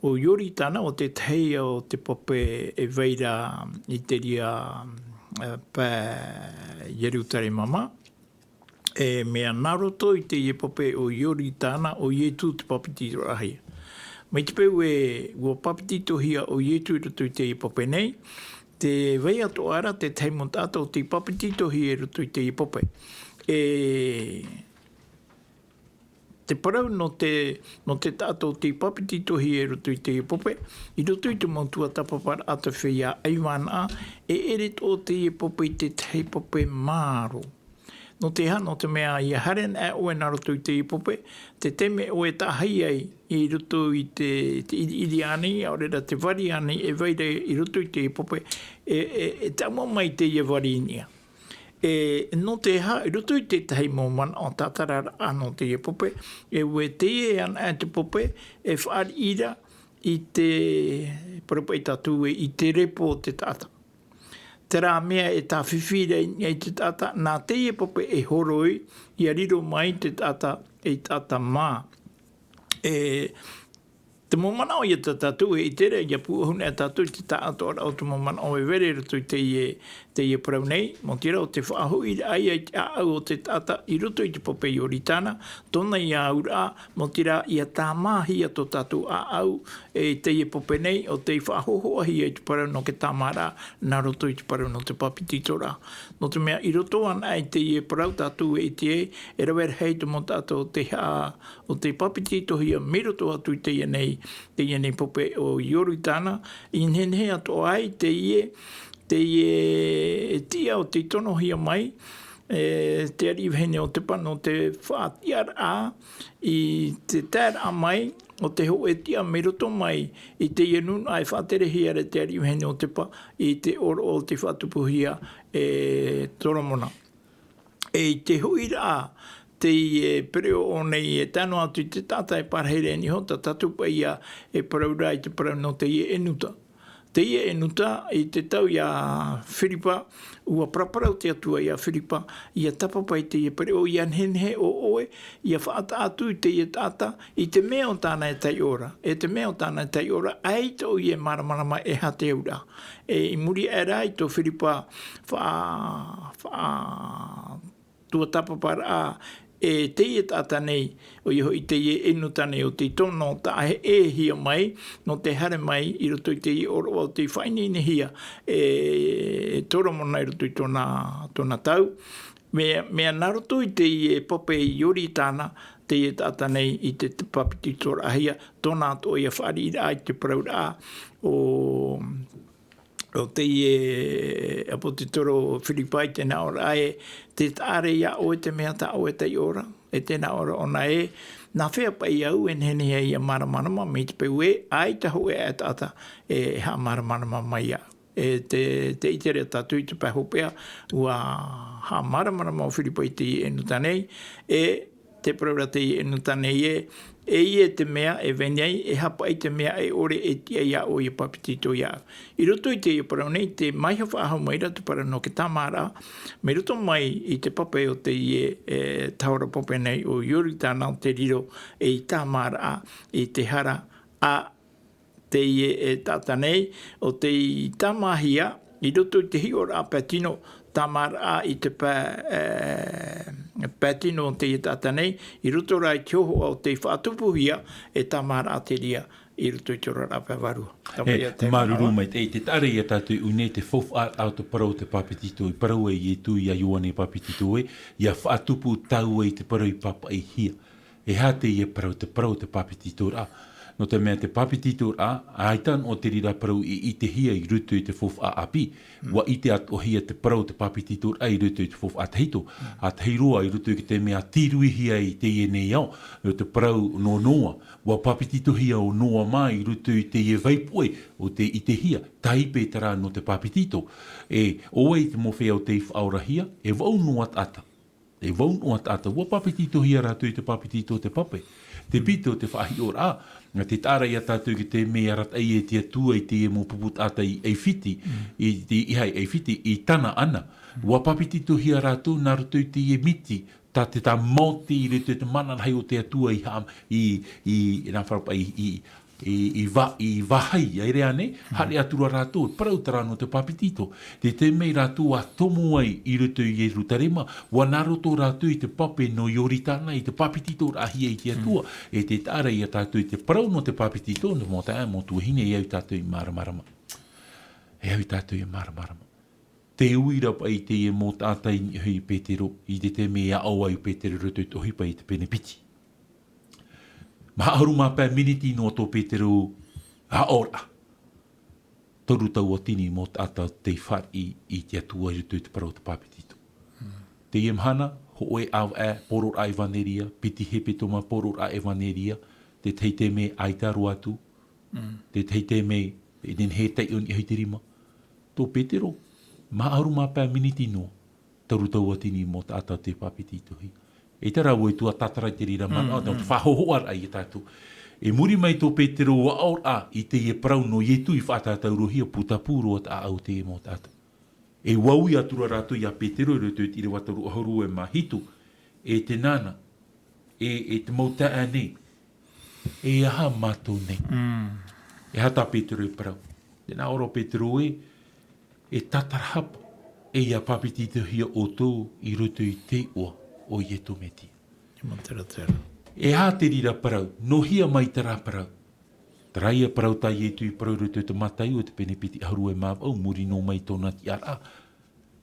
ʻO Ioritana, ʻo te tahi o te pape e vai ra i te reira, e, pae Ierutarema mā. E mea nā roto i teie pape ʻo Ioritana, ʻo Ietu te pāpetitoraʻahia. Mai te peu e, ʻua pāpetitohia ʻo Ietu i roto i teie pape nei, tē vai atoʻa ra te tahi mau taʻata ʻo tei pāpetitohia i roto i teie pape. E te parau nō te, nō te taʻata ʻo tei pāpetitohia i roto i teie pape, i roto i te mau tuatāpaparaʻa a te feiā ʻaivānaʻa, e ʻere atoʻa teie pape i te tahi pape māro. Nō te aha? Nō te mea ʻia haere anaʻe ʻoe nā roto i teie pape, te taime ʻoe e taʻahi ai i roto i te, te ʻiriʻiri ānei, ʻaore rā te vari ānei, e vai ra i roto i teie pape, e, e, e taʻamu mai teie vari i niʻa. E, nō te aha, i roto i te tahi mau manaʻo tātararaʻa nō teie pape, e ʻua ʻite anaʻe te pape, e fāriʻi ra i te, parau paʻi tātou e, i te repo o te taʻata. Terā mea e tāfifi ra i niʻa i te taʻata, nā teie pape e horoi, ʻia riro mai te taʻata, ei taʻata mā. E, te mau manaʻo ia tā tātou e ʻite ra, ʻia pūʻohu anaʻe tātou i te taʻatoʻaraʻa o te mau manaʻo e vai ra i roto i teie, teie parau nei, nō te reira ʻo te faʻahoʻiraʻa ia i te ʻāʻau o te taʻata i roto i te pape Ioritana, tōna ia auraʻa, nō te reira ʻia tāmāhia tō tātou ʻāʻau, e teie pape nei, ʻo tei faʻahōhoʻahia i te parau nō te tāmāraʻa, nā roto i te parau nō te pāpetitoraʻa. Nō te mea, i roto anaʻe i teie parau tātou e ʻite ai, e rave rahi te mau taʻata ʻo tei haʻa-, ʻo tei pāpetitohia mai roto atu i teie nei, teie nei pape ʻo Ioritana, i nehenehe atoʻa ai teie, teie tiʻa ʻo tei tonohia mai, e, te ariʻi vahine ʻo Tepa nō te faʻatiʻaraʻa i te taeraʻa mai o te hōʻē tiʻa mai roto mai i teie nūnaʻa e faʻaterehia ra e te ariʻi vahine ʻo Tepa i te ʻōroʻa ʻo tei faʻatupuhia e Toromona. E i te hoʻiraʻa teie pereʻoʻo nei e tae noa atu i te taʻata e parahi ra i niʻa iho, tā tātou paʻi ia e parau ra i te parau nō teie ʻenuta. Teie e nuta i te tau ia Firipa, ua paraparau te Atua ia Firipa, ia tāpapa i teie pereʻoʻo, ia nehenehe ʻo ʻoe, ia faʻataʻa atu i teie taʻata, i te mea o tāna e taiʻo ra, e te mea o tāna e taiʻo ra, ʻaita ʻoia e māramarama e aha te auraʻa. E i muri aʻe rā i tō Firipa faʻa-, faʻa-, tuatāpaparaʻa e teie taʻata nei, ʻoia hoʻi teie e nuta nei ʻo tei tono taʻaheʻehia mai, nō te haere mai i roto i teie ʻōroʻa ʻo tei faʻaineinehia e Toromona i roto i tōna, tōna tau. Mea, mea nā roto i teie pape i Ioritana, teie taʻata nei i te, te papetitoraʻahia, tōna atoʻa ia fāriʻiraʻa i te parauraʻa ʻo ʻo teie ʻāpōsetolo Firipa i te nāʻōraʻa ē, tē taʻa ra ia ʻoe te mea tā ʻoe e taiʻo ra, e te nāʻōraʻa ʻōna ē, nā hea paʻi au e nehenehe ai ia māramarama, mai te peu ē, ʻaita hōʻē taʻata e haʻamāramarama mai iāʻu. E te, tē ʻite ra tātou i te pae hopeʻa, ua haʻamāramarama ʻo Firipa i teie e nuta nei, e te parau ra teie e nuta nei ē, e ia te mea e vai nei, e aha paʻi te mea e ʻore e tiʻa ia ʻoe ia papetito iāʻu. I roto i teie parau nei, tē maiha faʻahou mai ra te parau nō te tāmāraʻa, mai roto mai i te pape o teie, e, tahora pape nei ʻo Ioritana ʻo tē riro ei tāmāraʻa i te hara a teie e taʻata nei, ʻo tei tāmāhia i roto i te hiʻoraʻa pae tino, tāmāraʻa i te pae, e, pae tino o teie taʻata nei, i roto rā i te hōhoʻa ʻo tei faʻatupuhia e tāmāraʻa te reira i roto i te oraraʻa pae vārua. Tāpaʻi ia te māuruuru manaʻo. Mai te, te taʻa ra ia tātou i ʻō nei te faufaʻa o te parau o te papetito, i parau ai Ietu ia Ioane Papetito ē, ia faʻatupu tāua i te parau i pāpaʻihia. E aha teie parau, te parau o te papetitoraʻa? Nō te mea te papetitoraʻa, ʻaita noa te reira parau i ʻitehia i roto i te faufaʻa ʻāpī. Mm. Ua ʻite atoʻahia te parau o te papetitoraʻa i roto i te faufaʻa tahito. Mm. ʻA tahi roa i roto i te mea tīruihia i teie nei ao, nō te parau nō Noa. Ua papetitohia ʻo Noa mā i roto i teie vai poʻe ʻo tē ʻitehia. Tāipe terā nō te papetito. E, ʻo vai te mau feiā ʻo tei faʻaorahia, e vaʻu noa taʻata. E vaʻu noa taʻata, ua papetitohia rātou i te papetito o te pape. Te pito o te faʻahiʻoraʻa, nā te taʻa ra ia tātou ki te mea arataʻi e te Atua i teie mau pupu taʻata i ʻAifiti, mm, i te, i hai ʻAifiti, i Tanaana. Mm. Ua papetitohia rātou nā roto i teie miti, tā te, tā Mōte i roto i te mana rahi o te Atua i ha-, i, i, i nā farapa-, i, i, i, i va-, i vāhi, ʻaita rā nei, mm, haere atu ra rātou, parau terā nō te papetito. Te taime rātou ʻa tomo ai i roto i Ierutarema, ua nā roto rātou i te pape nō Ioritana, i te papetitoraʻahia i te Atua, mm, e te taʻa ra ia tātou i te parau nō te papetito, nō te mau taeaʻe, mau tuahine, e au tātou i māramarama. E au tātou i māramarama. Te uira paʻi teie mau taʻata i niʻa iho ia Petero, i te taime e aʻo ai Petero i roto i te ʻohipa i te pene piti. Maha ʻahuru mā pae miniti noa tō Petero aʻoraʻa. Toru tauatini mau taʻata tei fāriʻi i te Atua i roto i te parau o te papetito. Mm. Teie mahana, hōʻē ʻāvaʻe, poroʻraʻa ʻevaneria, piti hepetoma poroʻraʻa ʻevaneria, te tahi taime ʻaita roa atu, mm, te tahi taime e nehenehe e taiʻo i niʻa iho i te rima. Tō Petero, maha ʻahuru mā pae miniti noa, toru tauatini mau taʻata tei papetitohia. ʻAita rā vau e tuatātara i te reira manaʻo, mm, nō te, mm, faʻahōhoʻaraʻa ia tātou. I muri mai tō Petero aʻoraʻa i teie parau nō Ietu i faʻatātaurohia, pūtapū roa te ʻāʻau o teie mau taʻata. E ua ui atu ra rātou ia Petero i roto i te ʻīrava toru ʻahuru e mā hitu, e te nānā, e, e te mau taeaʻe nei, e aha mātou nei? Mm. E aha tā Petero e parau? Tē nā ʻō ra ʻo Petero ē, e tātarahapa, e ʻia papetitohia ʻoutou i roto i te iʻoa o Ietu Metia. Te mataratara. E aha te reira parau, nō hea mai terā parau? Terā ia parau tā Ietu i parau i roto i te Mataio, te pene piti ʻahuru e mā vaʻu, muri noa mai tōna tiʻaraʻa.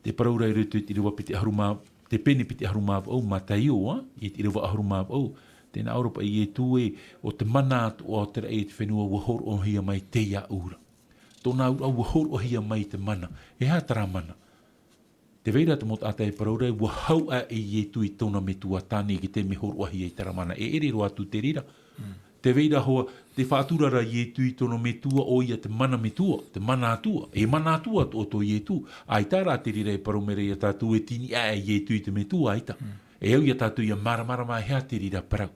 Te parau ra i roto i te ʻīrava piti ʻahuru mā, te pene piti ʻahuru mā vaʻu, Mataio, ā, i te ʻīrava ʻahuru mā vaʻu, tē nā ʻō ra paʻi Ietu ē, ʻo te mana atoʻa o te raʻi e te fenua ua hōroʻahia mai tei iāʻu ra. Tōna auraʻa ua hōroʻahia mai te mana. E aha terā mana? Tē vai ra te mau taʻata e parau ra, ua hau aʻe Ietu i tōna metua tāne i te taime hōroʻahia ai terā mana. E ʻere roa atu te reira. Mm. Tē vai ra hoʻi, tē faʻatura ra Ietu i tōna metua, ʻoia te mana metua, te mana Atua. E mana Atua atoʻa tō Ietu. ʻAita rā te reira e parau mai ra ia tātou e tini aʻe Ietu i te metua, ʻaita. Mm. E au ia tātou ʻia māramarama e aha te reira parau.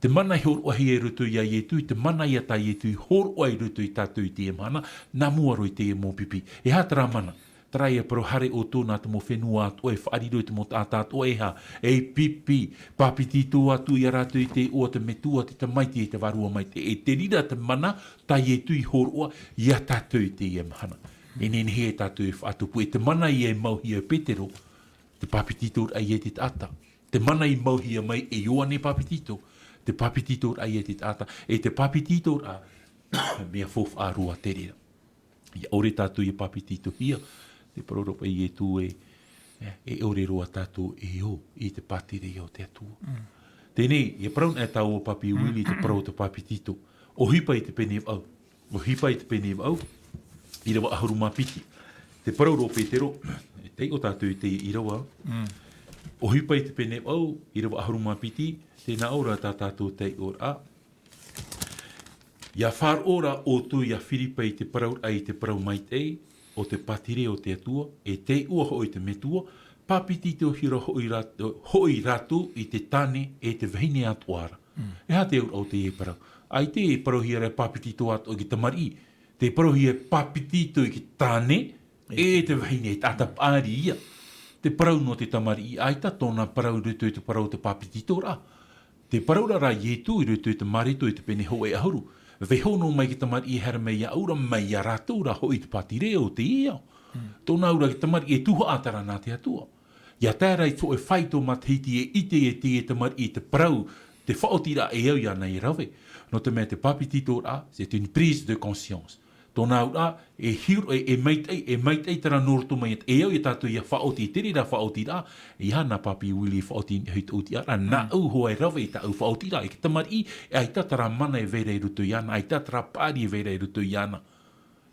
Te mana i hōroʻahia i roto iā Ietu, i te mana ia tā Ietu i hōroʻa i roto iā tātou i teie mahana, nā mua roa i teie mau pipi. E aha terā mana? Terā ia parau haere ʻoutou nā te mau fenua atoʻa e faʻariro i te mau taʻata atoʻa e aha, ei pipi, pāpetito atu iā rātou i te iʻoa o te Metua, te Tamaiti, e te Vārua Maitaʻi. E te reira te mana tā Ietu i hōroʻa iā tātou i teie mahana. E nehenehe e tātou e faʻatupu, e te mana ia i mauhia e Petero, te pāpetitoraʻa ia i te taʻata. Te mana i mauhia mai e Ioane Pāpetito, te pāpetitoraʻa ia i te taʻata, e te pāpetitoraʻa, mea faufaʻa roa te reira. ʻIa ʻore tātou ia pāpetitohia, te parau ra paʻi Ietu e, e, e ʻore roa tātou e ō i te pātireia o te Atua. Teie nei, ʻia parau anaʻe tāua Papi Willie i te parau o te pāpetito. ʻOhipa i te pene vaʻu. ʻOhipa i te pene vaʻu, ʻīrava ʻahuru mā piti. Te parau ra o Petero, e taiʻo tātou i te ʻīrava. ʻOhipa i te pene vaʻu, ʻīrava ʻahuru mā piti, tē nā ʻō ra tā tātou taiʻoraʻa. ʻIa faʻaroʻo ra ʻoutou iā Firipa i te parauraʻa i te parau maitaʻi o te pātireia o te Atua, e te iʻoa hoʻi te Metua, pāpetitohia ra hoʻi rāt-, hoʻi rātou i te tāne e te vahine atoʻa ra. E aha te auraʻa o teie parau? ʻAita e parauhia ra e pāpetito atoʻa i te tamariʻi. Tē parauhia e pāpetito i te tāne, e te vahine, e taʻata paʻari ia. Te parau nō te tamariʻi, ʻaita tōna parau i roto i te parau o te pāpetitoraʻa. Te parau ra a Ietu i roto i te Mareko i te pene hōʻē ʻahuru. Vaiiho noa mai te tamariʻi e haere mai iāʻu ra, mai iā rātou ra hoʻi te pātireia o teie ao. Tōna auraʻa te tamariʻi e tuhaʻa terā nā te Atua. ʻIa tae ra i te hōʻē faito matahiti e ʻite e te tamariʻi te parau, te faʻaotiraʻa e au iāna e rave. Nō te mea te pāpetitoraʻa, c'est une prise de conscience. Tōna auraʻa, e hiʻo, e, e maitaʻi, e maitaʻi terā nō roto mai, e au ia tātou ʻia faʻaoti, te reira faʻaotiraʻa, e aha nā Papi Willie faʻaoti i niʻa i tōʻu tiʻaraʻa, nāʻu hoʻi e rave i tāʻu faʻaotiraʻa, e te tamariʻi, e ʻaita terā mana e vai ra i roto iāna, ʻaita terā paʻari e vai ra i roto iāna.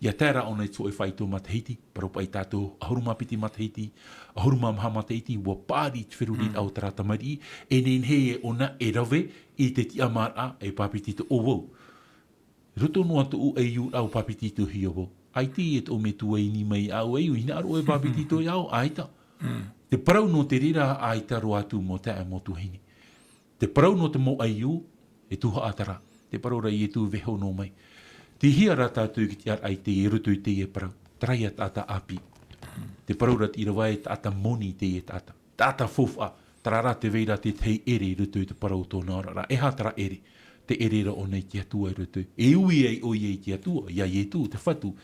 ʻIa tae ra ʻōna i te hōʻē faito matahiti, parau paʻi tātou, ʻahuru mā piti matahiti, ʻahuru mā maha matahiti, ʻua paʻari te feruriraʻa o terā tamariʻi, e nehenehe ʻōna e rave i te tiʻamāraʻa, e pāpetito vau. Roto noa tōʻu ʻaiūraʻa ʻua pāpetitohia vau. ʻAita e tōʻu Metua i ani mai iāʻu, e hinaʻaro e pāpetito iāʻu, ʻaita. Te parau nō te reira, ʻaita roa atu mau taeaʻe mau tuahine. Te parau nō te mau ʻaiū, e tuhaʻa terā. Te parau ra a Ietu, vaiiho noa mai. Tei hea rā tātou i te tiʻaraʻa i teie, i roto i teie parau? Terā ia taʻata ʻāpī. Te parau ra te ʻīrava e taʻata moni teie taʻata. Taʻata faufaʻa, terā rā tē vai ra te tahi ʻere i roto i te parau o tōna oraraʻa. E aha terā ʻere? Te ʻere ra ʻōna i te Atua i roto. E ui ai ʻoia i te Atua, iā Ietu, te Fatu.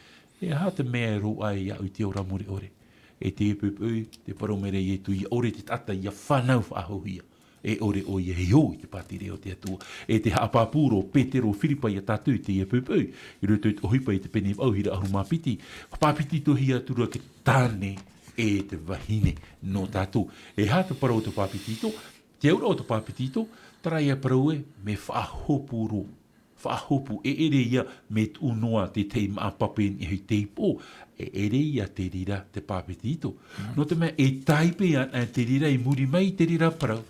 E aha te mea e roaʻa ai iāʻu i te ora mure ʻore? E teie poʻipoʻi, tē parau mai ra Ietu, ʻia ʻore te taʻata ʻia fānau faʻahouhia. E ʻore ʻoia e ō i te pātireia o te Atua. E tē haʻapāpū ra ʻo Petero, Firipa iā tātou i teie poʻipoʻi, i roto i te ʻohipa i te pene vaʻu, ʻīrava ʻahuru mā piti, pāpetitohia atu ra te tāne e te vahine nō tātou. E aha te parau o te pāpetito? Te auraʻa o te pāpetito, terā ia parau ē, mea faʻahopu roa. Faʻahopu, e ʻere ia mea tuʻu noa te tahi māʻa pape i niʻa i te ipo, e ʻere ia te reira te pāpetito. Nō te mea e tāipe ana te reira i muri mai i te reira parau.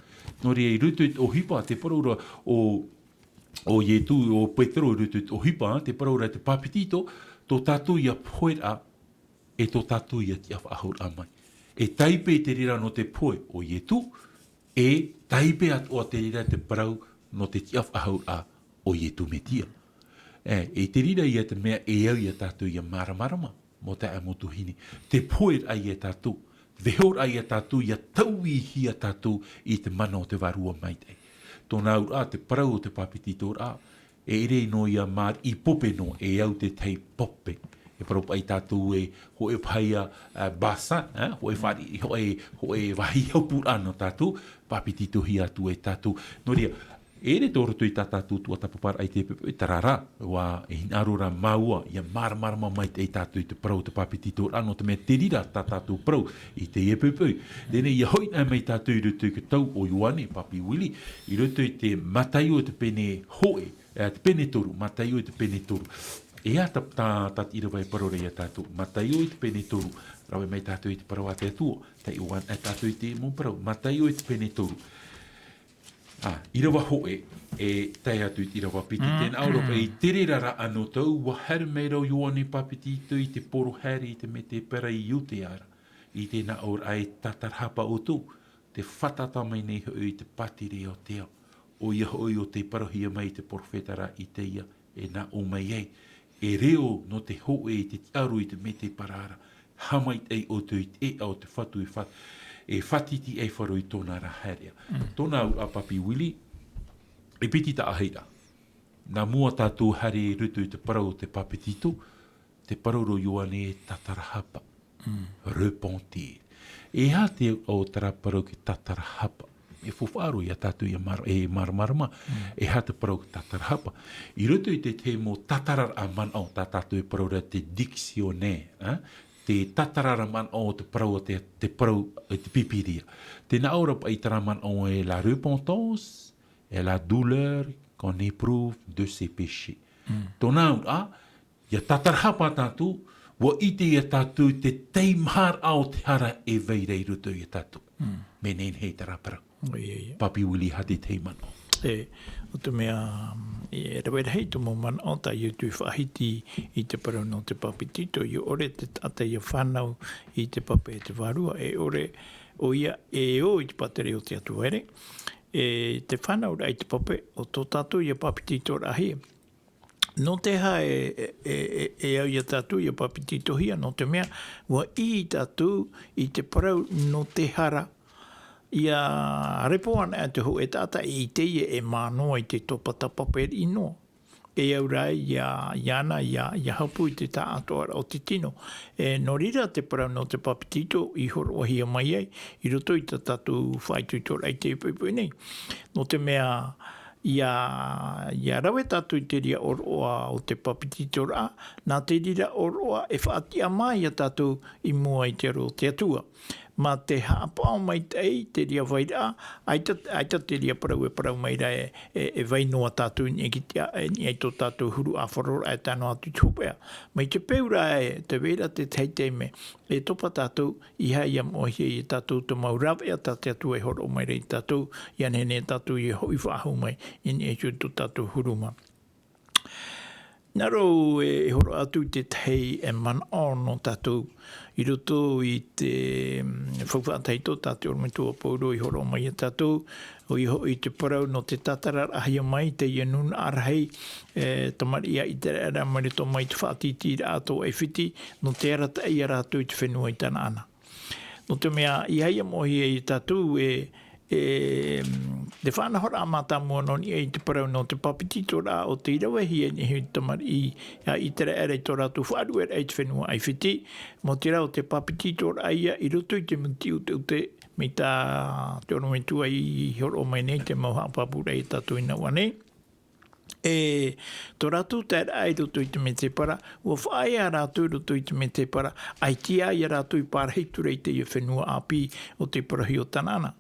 Nō reira i roto i te ʻohipa, te parau ra o, o Ietu, o Petero i roto i te ʻohipa, te parau ra te pāpetito, tō tātou ia poheraʻa, e tō tātou ia tiʻafaʻahouraʻa mai. E tāipe te reira nō te pohe o Ietu, e tāipe atoʻa te reira te parau nō te tiʻafaʻahouraʻa o Ietu Metia. E, e te reira ia te mea e au iā tātou ʻia māramarama, mau taeaʻe mau tuahine. Te poheraʻa ia tātou, vaiihoraʻa ia tātou, ʻia tauihia tātou i te mana o te Vārua Maitaʻi. Tōna auraʻa, te parau o te pāpetitoraʻa, e ʻere noa ia māriʻi pope noa, e au te tahi pope. E parau paʻi tātou e hōʻē paha ia, ā, bassin, ā, hōʻē fāriʻi, hōʻē, hōʻē vāhi hopuraʻa nō tātou, pāpetitohia atu e tātou. Nō reira, e ʻere tō roto i tā tātou tuatāpaparaʻa i teie poʻipoʻi, terā rā, ʻua, e hinaʻaro ra māua, ʻia māramarama maitaʻi tātou i te parau o te pāpetitoraʻa, nō te mea te reira tā tātou parau i teie poʻipoʻi. Teie nei, ʻia hoʻi anaʻe mai tātou i roto i te tau o Ioane, Papi Willie, i roto i te Mataio te pene hōʻē, e, te pene toru, Mataio i te pene toru. E aha tā, tā, tā te ʻīrava e parau ra iā tātou? Mataio i te pene toru, rave mai tātou i te parau a te Atua, taiʻo anaʻe tātou i te mau parau. Mataio i te pene toru. Ā, ʻīrava hōʻē, e tae atu i te ʻīrava piti, tē nā ʻō ra paʻi, i te reira rā anotau, ʻua haere mai ra ʻo Ioane Pāpetito i te poro haere i te mētēpara i Iudea ra, i te nā ʻō ra e tātarahapa ʻoutou, tē fātata mai nei hoʻi i te pātireia o te ao. ʻoia hoʻi ʻo tei parauhia mai te perofeta ra Itaia, e nā ʻō mai ai, e reo nō te hōʻē i te tiʻaro i te mētēpara ra, haʻamaitaʻi ʻoutou i te ʻēʻa o te Fatu e fa-, e fātiti ai Faro i tōna ra haereʻa. Mm. Tōna auraʻa Papi Willie, e piti taʻahiraʻa. Nā mua tātou haere i roto i te parau o te Papetito, te parau ra Ioane e tātarahapa. Mm. Repentir. E aha te auraʻa o terā parau ke tātarahapa? E faufaʻa roa ia tātou ia mar-, e māramarama, Mm. e aha te parau ke tātarahapa? I roto i te, te mau tātararaʻa manaʻo tā tātou e parau ra te dictionnaire, ā? Te tātararaʻa manaʻo o te parau o te, te parau, e te Pīpīria. Tē nā ʻō ra paʻi terā manaʻo e la repentance, et la douleur qu'on éprouve de ses péchés. Mm. Tōna auraʻa, ia tātarahapa tātou, ʻua ʻite ia tātou te teimaharaʻa o te hara e vai ra i roto ia tātou. Mm. Mea nehenehe terā parau. ʻOia, ʻoia. Papi Willie, e aha te manaʻo? E, ʻo te mea, e rave rahi tō mau manaʻo tā ʻoutou i faʻahiti i te parau nō te Papetito, ʻia ʻore te taʻata ia fānau i te pape e te Vārua, e ʻore ʻoia e ō i te pātireia o te Atua, ʻere. E te fānauraʻa i te pape, ʻo tō tātou ia papetitoraʻahia. Nō te aha e, e, e, e, e au ia tātou ia papetitohia, nō te mea, ʻua ʻī tātou i te parau nō te hara. ʻIa repo ana te hōʻē taʻata i ʻite ïa e mā noa i te tōpata pape riʻi noa. E au ra ïa, ïa ʻana, ïa, ʻia haʻapū i te taʻatoʻaraʻa o te tino. E, nō reira te parau nō te papetito i hōroʻahia mai ai, i roto i tā tātou faʻaitoitoraʻa i teie poʻipoʻi nei. Nō te mea, ʻia, ʻia rave tātou i te reira ʻōroʻa o te papetitoraʻa, nā te reira ʻōroʻa e faʻatiʻa mai ia tātou i mua i te aro o te Atua. Mā te haʻapaʻo maitaʻi te reira vairaʻa, ʻaita, ʻaita te reira parau e parau mai ra e, e, e vai noa tātou i niʻa i te, e, niʻa i tō tātou huru ʻāfaroraʻa e tae noa atu i te hopeʻa. Mai te peu ra e, tē vai ra te tahi taime, e topa tātou, ʻeiaha ʻia moʻehia ia tātou te mau rāveʻa tā te Atua e hōroʻa mai ra ia tātou, ʻia nehenehe tātou ʻia hoʻi faʻahou mai i niʻa i tō tātou huru mā. Nā ʻō ra e, e hōroʻa atu i te tahi e manaʻo nō tātou, i roto i te, mm, faufaʻa tahito tā te ʻorometua Paulo i hōroʻa mai ia tātou, ʻoia hoʻi te parau nō te tātararaʻahia mai teie nūnaʻa rahi, e, tamariʻi a ʻĪteraʻera mai roto mai te faʻatītīraʻa atoʻa ʻAifiti, nō te arataʻi ia rātou i te fenua i Tanaana. Nō te mea, ʻeiaha ʻia moʻehia ia tātou e, e, te faʻanahoraʻa mātāmua nō niʻa i te parau nō te papetitoraʻa ʻo tei ravehia i niʻa i te tamariʻi a ʻĪteraʻera i tō rātou faʻaruʻeraʻa i te fenua ʻAifiti, maoti rā ʻo te papetitoraʻa ïa i roto i te muti ʻuteʻute, mai tā te ʻorometua i hōroʻa mai nei te mau haʻapāpūraʻa ia tātou i nāʻua nei. E tō rātou taeraʻa i roto i te mētēpara, ʻua faʻaea rātou i roto i te mētēpara, ʻaita ia rātou i pārahi atu ra i teie fenua ʻāpī ʻo tei parauhia ʻo Tanaana.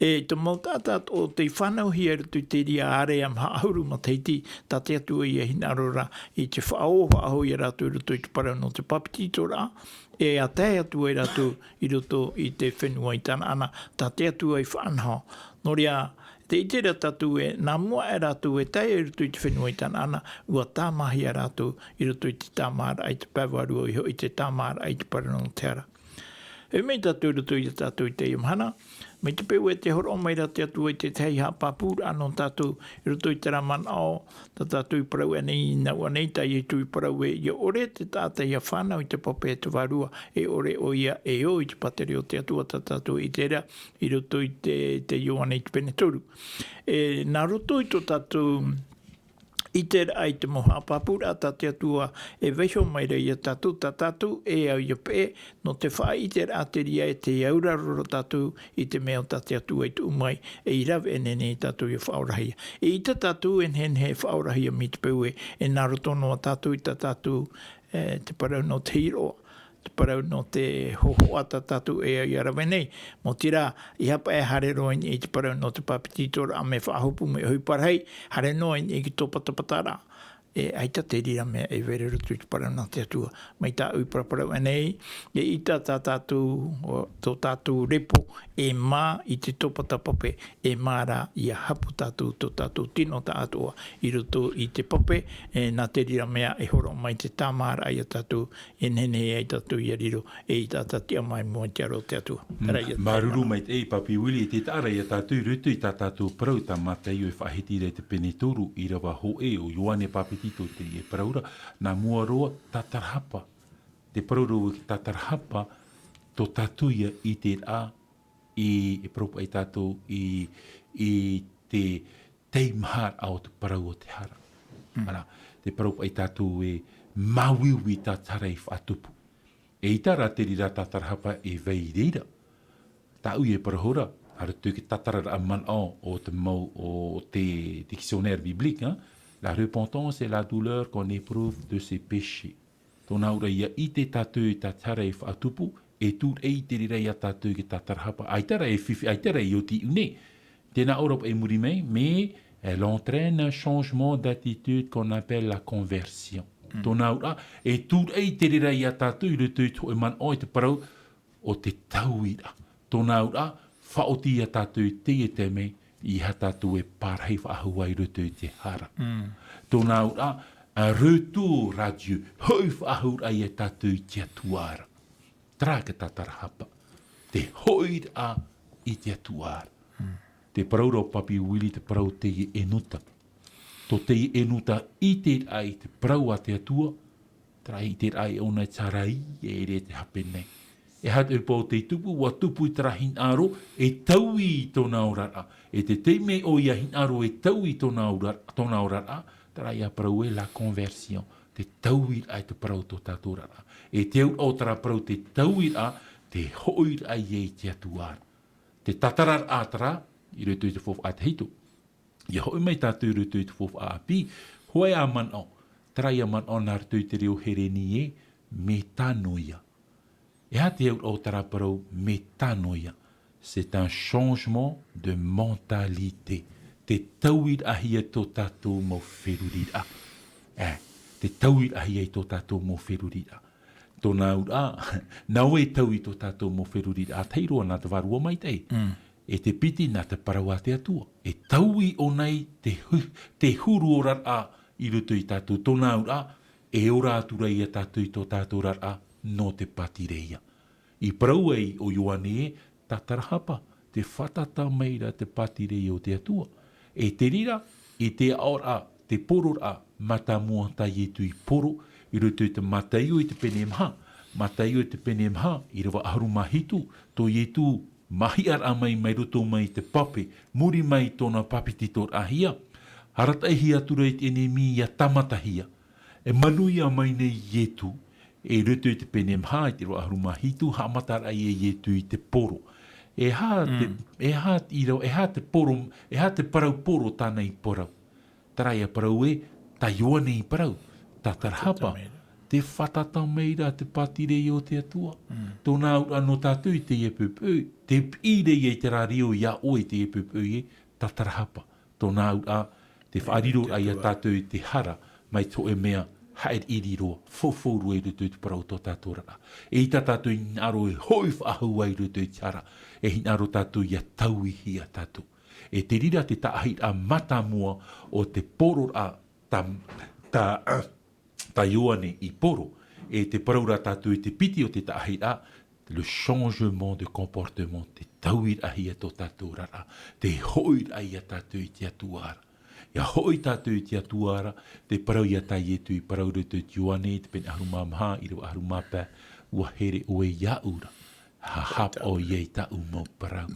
E te mau taʻata atoʻa ʻo tei fānauhia i roto i te reira ārea maha ʻahuru matahiti, tā te Atua ïa e hinaʻaro ra i te faʻaō faʻahou ia rātou i roto i te parau nō te papetitoraʻa, e ʻia tae atu ai rātou i roto i te fenua i Tanaana, tā te Atua i faʻanaho. Nō reira, tē ʻite ra tātou ē, nā mua aʻe rātou e tae i roto i te fenua i Tanaana, ʻua tāmāhia rātou i roto i te tāmāraʻa i te pae vārua, ʻoia hoʻi te tāmāraʻa i te parau nō te hara. E mai tātou i roto ia tātou i teie mahana, mai te peu ē tē hōroʻa mai ra te Atua i te tahi haʻapāpūraʻa nō tātou, i roto i terā manaʻo, tā tātou i parau aʻe nei i nāʻua nei, tā Ietu i parau ē, ʻia ʻore te taʻata ʻia fānau i te pape e te Vārua, e ʻore ʻoia e ō i te pātireia o te Atua, tā tātou i ʻite ra, i roto i te, te Ioane i te pene toru. E, nā roto i tō tātou ʻiteraʻa i te mau haʻapāpūraʻa tā te Atua e vaiiho mai ra ia tātou, tā tātou e au ʻia peʻe, nō te faʻaʻiteraʻa te reira e tē auraro ra tātou i te mea ʻo tā te Atua i tuʻu mai, e i rave e nehenehe ia tātou ʻia faʻaorahia. ʻEita tātou e nehenehe e faʻaorahia mai te peu ē, e nā roto noa tātou i tā tātou, e, te parau nō te hiroʻa, te parau nō te hōhoʻa tā tātou e au ʻia rave nei. Maoti rā, ʻeiaha paʻi e haere roa i niʻa i te parau nō te papetitoraʻa mea faʻahopu mea ʻohipa rahi, haere noa i niʻa i te tōpatapataraʻa. E ʻaita te reira mea e vai ra i roto i te parau nā te Atua. Mai tāʻu i paraparau ʻanei, e ʻita tā tātou, o, tō tātou repo, e mā i te tōpata pape, e mā rā ia hapu tātou tō tātou tino taʻatoʻa i roto i te pape, e, nā te reira mea e horo mai te tāmāraʻa ia tātou, e nehenehe ai tātou ia riro, e ʻita tātou i mua i te aro o te Atua. Mm. Terā ia te Māuruuru taime. Maitaʻi, Papi Willie, e te taʻa ra ia tātou i roto i tā tātou parau, tā Mataio e faʻahiti ra i te pene toru, ʻīrava hōʻē, ʻo Ioane Papetito teie e parau ra, nā mua roa, tātarahapa. Te parau ra ē tātarahapa, tō tātou ia ʻiteraʻa, i, e parau paʻi tātou i, i te teimaharaʻa o te parau o te hara. Mm. Ara, te parau paʻi tātou e māuiui tā te hara i faʻatupu. E ʻita rā te reira tātarahapa e vai i reira. Tāʻu e parau ra, ʻaita te tātarahapa manaʻo o te mau, o te dictionnaire biblique, hein. La repentance est la douleur qu'on éprouve de ses péchés. Tōna auraʻa ia ʻite tātou i tā te hara e faʻatupu, e tūraʻi te reira ia tātou i te tātarahapa. ʻAita rā e fifi, ʻaita rā e oti i ʻō nei. Tēnā ʻō ra paʻi i muri mai, mais elle entraîne un changement d'attitude qu'on appelle la conversion. Mm. Tōna auraʻa, e tūraʻi te reira ia tātou i roto i te hōʻē manaʻo i te parau o te tauiraʻa. Tōna auraʻa, faʻaoti ia tātou i teie taime, ʻeiaha tātou e pārahi faʻahou ai i roto i te hara. Mm. Tōna auraʻa, un retour à Dieu, hoʻi faʻahou ia tātou i te Atua ra. Terā te tātarahapa, te hoʻiraʻa i te Atua ra. Mm. Te parau ra ʻo Papi Willie, te parau teie ʻēnuta. Tō teie ʻēnuta ʻiteraʻa i te parau a te Atua, terā ʻiteraʻa ʻōna i te hara ē, e ʻere te hape nei. E aha te ʻohipa o tei tupu, ʻua tupu i terā hinaʻaro e taui i tōna oraraʻa. E te taime ʻoia hinaʻaro e taui i tōna ora-, tōna oraraʻa, terā ia parau ē la conversion, te tauiraʻa i te parau tō tātou oraraʻa. E te auraʻa o terā parau te tauiraʻa, te hoʻiraʻa ia i te Atua ra. Te tātarahapa terā, i roto i te faufaʻa tahito. ʻIa hoʻi mai tātou i roto i te faufaʻa ʻāpī, hōʻē ā manaʻo, terā ia manaʻo nā roto i te reo Hereni ē, metanoia. E aha te auraʻa o terā parau metanoia? C'est un changement de mentalité. Te tauiraʻahia tō tātou mau feruriraʻa. E, te tauiraʻahia i tō tātou mau feruriraʻa. Tōna auraʻa, nā ʻō e taui i tō tātou mau feruriraʻa, ʻa tahi roa nā te Vārua Maitaʻi. Mm. E te piti nā te parau a te Atua. E taui ʻōna i te hu-, te huru oraraʻa i roto ia tātou. Tōna auraʻa, e ora atu ra ia tātou i tō tātou oraraʻa, nō te pātireia. I parau ai ʻo Ioane ē, tātarahapa, tē fātata mai ra te pātireia o te Atua. E te reira, i te aʻoraʻa, te pororaʻa mātāmua tā Ietu i poro, i roto i te Mataio i te pene maha. Mataio i te pene maha, ʻīrava ʻahuru mā hitu, tō Ietu māhiʻaraʻa mai, mai roto mai i te pape, muri mai i tōna papetitoraʻahia. Arataʻihia atu ra i te ʻenemi ʻia tāmatahia. E manuia mai nei Ietu, e i roto i te pene maha, i te ʻīrava ʻahuru mā hitu, haʻamataraʻa ia Ietu i te poro. E aha te, Mm. e aha te ʻīrava, e aha te poro, e aha te parau poro tāna i parau. Terā ia parau ē, tā Ioane i parau, tātarahapa, Fātata mai ra. Tē fātata mai ra te pātireia o te Atua. Mm. Tōna auraʻa nō tātou i teie poʻipoʻi, tē piʻi ra ia i terā reo ia ʻoe i teie poʻipoʻi ē, tātarahapa. Tōna auraʻa, tē faʻariro ra ia tātou i te hara, mai te hōʻē mea, haʻeʻiri roa, faufau roa i roto i te parau o tō tātou oraraʻa. E ʻaita tātou i hinaʻaro e hoʻi faʻahou ai i roto i te hara, e hinaʻaro tātou ʻia tauihia tātou. E te reira te taʻahiraʻa mātāmua o te pororaʻa tā, tā, tā Ioane i poro, e tē parau ra tātou i te piti o te taʻahiraʻa, le changement de comportement, te tauiraʻahia tō tātou oraraʻa, te hoʻiraʻa ia tātou i te Atua ra. ʻIa hoʻi tātou i te Atua ra, tē parau ia tā Ietu i parau i roto i te Ioane, te pene ʻahuru mā maha, ʻīrava ʻahuru mā pae, ʻua here ʻoe iāʻu ra, ʻa haʻapaʻo ia i tāʻu mau parau.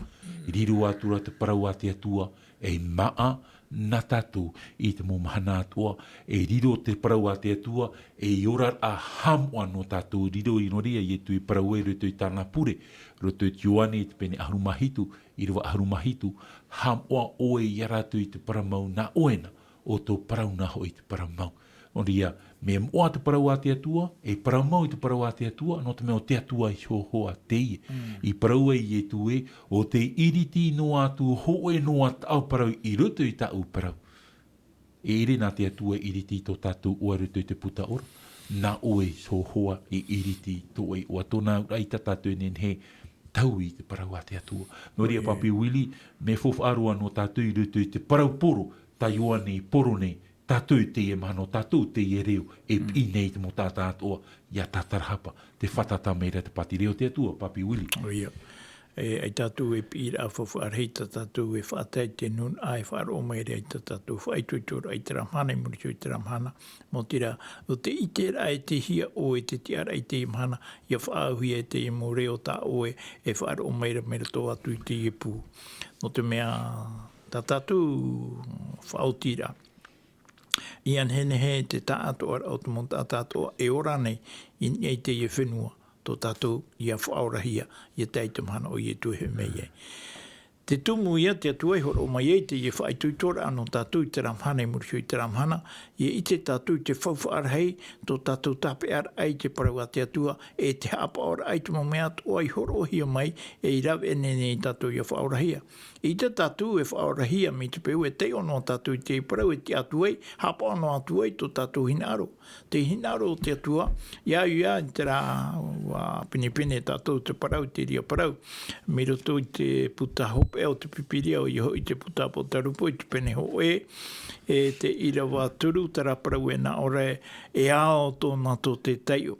Riro atu ra te parau a te Atua, ei māʻa nā tātou i te mau mahana atoʻa, e riro te parau a te Atua, ei oraraʻa haʻamoʻa nō tātou, riro i nō reira Ietu i parau i roto i tāna pure, roto i te Ioane, te pene ʻahuru mā hitu, ʻīrava ʻahuru mā hitu, haʻamoʻa ʻoe ia rātou i te parau mau nā ʻoe na, ʻo tō parau na hoʻi te parau mau. Nō reira, mea moʻa te parau a te Atua, e parau mau i te parau a te Atua, nō te mea ʻo te Atua iho hoʻi teie. Mm. I parau ai Ietu ē, ʻo tē iriti noa atu hōʻē noa tāʻu parau i roto i tāʻu parau. E ʻere nā te Atua e iriti i tō tātou ʻoa i roto i te puta ora, nā ʻoe iho hoʻi e iriti i tō ʻoe ʻoa. Tōna auraʻa ia tātou e nehenehe e tau i te parau a te Atua. Nō reira, Papi Willie, mea faufaʻa roa nō tātou i roto i te parau poro, tā Ioane i poro nei, tātou teie mahana, tātou teie reo, e piʻi nei te mau taʻata atoʻa, ʻia tātarahapa, tē fātata mai ra te pātireia o te Atua, Papi Willie. ʻOia. E, ʻaita tātou e piʻiraʻa faufaʻa rahi, tā tātou e faʻatae i te nūnaʻa e faʻaroʻo mai ra i tā tātou faʻaitoitoraʻa i terā mahana, i muri iho i terā mahana. Maoti rā, ʻo te ʻiteraʻa e te hia ʻoe i te tiʻaraʻa i teie mahana, ʻia faʻaauhia e teie mau reo tā ʻoe e faʻaroʻo mai ra, mai roto atu i teie pū. Nō te mea, tā tātou faʻaotiraʻa, ʻia nehenehe te taʻatoʻaraʻa o te mau taʻata atoʻa e ora nei i niʻa i teie fenua, tō tātou ʻia faʻaorahia, ʻia tae i te mahana ʻo Ietu e hoʻi mai ai. Te tumu ia te Atua i hōroʻa mai ai teie faʻaitoitoraʻa nō tātou i terā mahana, i muri iho i terā mahana, ʻia ʻite tātou i te faufaʻa rahi, tō tātou tāpeʻaraʻa i te parau a te Atua, e te haʻapaʻoraʻa i te mau mea atoʻa i hōroʻahia mai, e i rave ʻē nei tātou ʻia faʻaorahia. ʻIte tātou e faʻaorahia mai te peu e taiʻo noa tātou i te parau e tiʻa atu ai, haʻapaʻo noa atu ai tō tātou hinaʻaro. Te hinaʻaro o te Atua, ʻia au ia i terā, ʻua pinepine tātou te parau, te reira parau. Mai roto i te puta hopeʻa o te Pīpīria, ʻoia hoʻi te puta Apotarupo, i te pene hōʻē, e te ʻīrava toru, terā parau e nā ʻō ra, e ao tōna tō te taiʻo,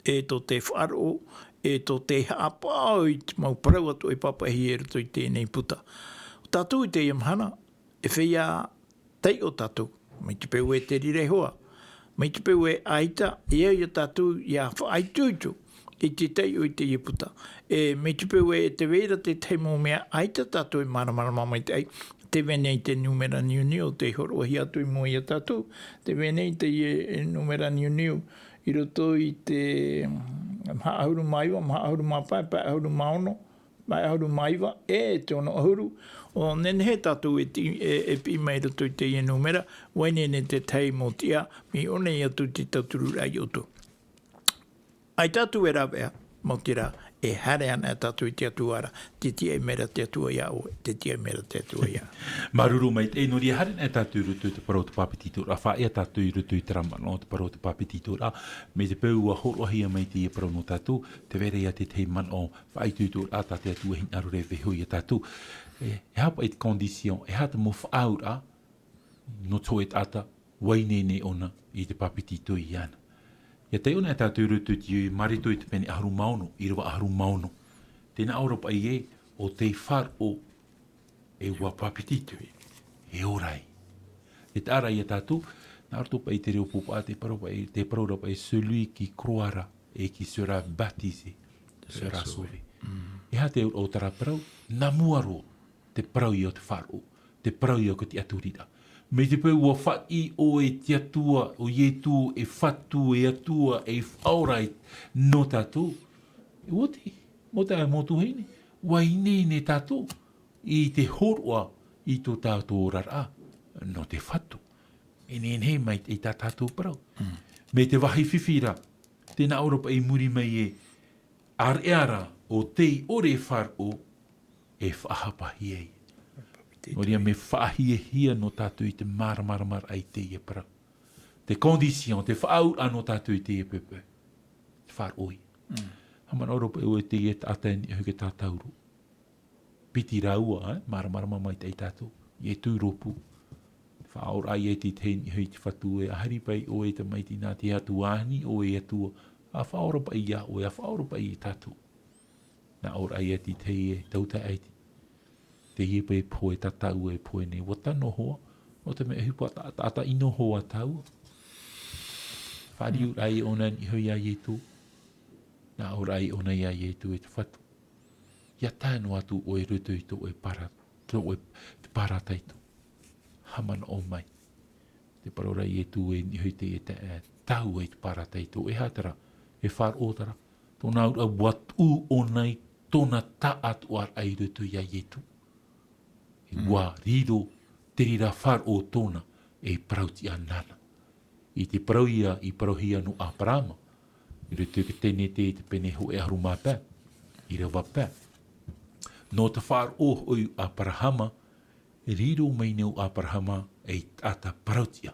e tō te faʻaroʻo, e tō te haʻapaʻo i te mau parau atoʻa i pāpaʻihia i roto i teie nei puta. Tātou i teie mahana, e feiā taiʻo tātou, mai te peu e te reira iho ā, mai te peu e ʻaita, e au ia tātou ʻia faʻaitoito i te taiʻo i teie puta. E mai te peu e tē vai ra te tahi mau mea ʻaita tātou e māramarama maitaʻi, tē vai nei te nūmera niuniu tei hōroʻahia atu i mua ia tātou, tē vai nei te nūmera niuniu i roto i te, mm, maha ʻahuru mā iva, maha ʻahuru mā pae, pae ʻahuru mā ono, pae ʻahuru mā iva, e te ono ʻahuru, ʻo nehenehe tātou e ti-, e, e piʻi mai i roto i teie nūmera, ʻua ineine te tahi mau tiʻa, mea ʻō nei atu te tautururaʻa ia ʻoutou. ʻAita tātou e rāveʻa, maoti rā, e haere ana tātou i te Atua ra, tē tiʻa mai ra te Atua ia ʻoe, tē tiʻa mai ra te Atua ia. Māuruuru maitaʻi, nō reira haere ana tātou i roto i te parau o te pāpetitoraʻa, faʻaea tātou i roto i terā manaʻo o te parau o te pāpetitoraʻa, mai te peu ʻua hōroʻahia mai teie parau nō tātou, tē vai ra ia te tahi manaʻo faʻaitoitoraʻa tā te Atua e hinaʻaro ra e vaiiho ia tātou. E, e aha paʻi te condition, e aha te mau faʻaauraʻa, nō te hōʻē taʻata, ʻua ineine ʻōna i te pāpetito iāna. ʻIa taiʻo ana tātou i roto i te Mareko i te pene ʻahuru mā ono, ʻīrava ʻahuru mā ono. Tē nā ʻō ra paʻi ē, ʻo tei faʻaroʻo, e ʻua pāpetito, e ora ai. E taʻa ra ia tātou, nā roto paʻi i te reo pōpōʻa, tē parau paʻi, tē parau ra paʻi, celui qui croira et qui sera baptisé sera sauvé. Mm. E aha te auraʻa o terā parau, nā mua roa, te parau ia o te faʻaroʻo, te parau ia o te tiʻaturiraʻa. Mai te peu ʻua faʻaʻī ʻoe i te Atua, ʻo Ietu, e Fatu, e Atua, e Faʻaora nō tātou. E oti, mau taeaʻe, mau tuahine, ʻua ineine tātou i te hōroʻa i tō tātou oraraʻa nō te Fatu. E nehenehe mai i tā tātou parau. Mm. Mai te vāhi fifi ra, tē nā ʻō ra paʻi i muri mai ē, ʻāreʻa rā ʻo tei ʻore e faʻaroʻo, e faʻahapahia ia. Nō reira, mea faʻahiahia nō tātou i te māramarama i teie parau. Te condition, te faʻaauraʻa nō tātou i teie poʻipoʻi. Te faʻaroʻo ia. Mm. Haʻamanaʻo ra paʻi ʻoe i teie taʻata e niʻa iho i te tātauro. Piti rāua, ē, māramarama maitaʻi tātou. Ietu rōpū. Faʻaora ai te tahi i niʻa iho i te Fatu ē, ʻa haere paʻi ʻoe tamaiti nā te Atua, ani ʻoe e Atua. ʻA faʻaora paʻi ia ʻoe, ʻa faʻaora paʻi ia tātou. Nā ʻō ra ia te tahi ē, tauturu ʻaita. Teie paʻi pohe tā tāua e pohe nei, ʻua tano hoʻi, nō te mea ʻohipa ta-, ta-, taʻata ʻino hoʻi tāua. Fāriu ra ia ʻōna i niʻa iho ia Ietu. Nā ʻō ra ia ʻōna ia Ietu e te Fatu. ʻIa tae noa atu ʻoe i roto i tō ʻoe para-, tō ʻoe te parataito. Haʻamanaʻo mai. Tē parau ra Ietu e niʻa iho i te, e te, e tāua i te parataito. E aha terā, e faʻaroʻo terā. Tōna auraʻa ʻua tuʻu ʻōna i tōna taʻatoʻaraʻa i roto ia Ietu. E ʻua riro te reira faʻaroʻo tōna e parau-tiʻa nāna. I te parau ia i parauhia nō Aperahama, i roto i te Tenete i te pene hōʻē ʻahuru mā pae, ʻīrava pae. Nō te faʻaroʻo hoʻi o Aperahama, riro mai nei ʻo Aperahama ei taʻata parauʻtiʻa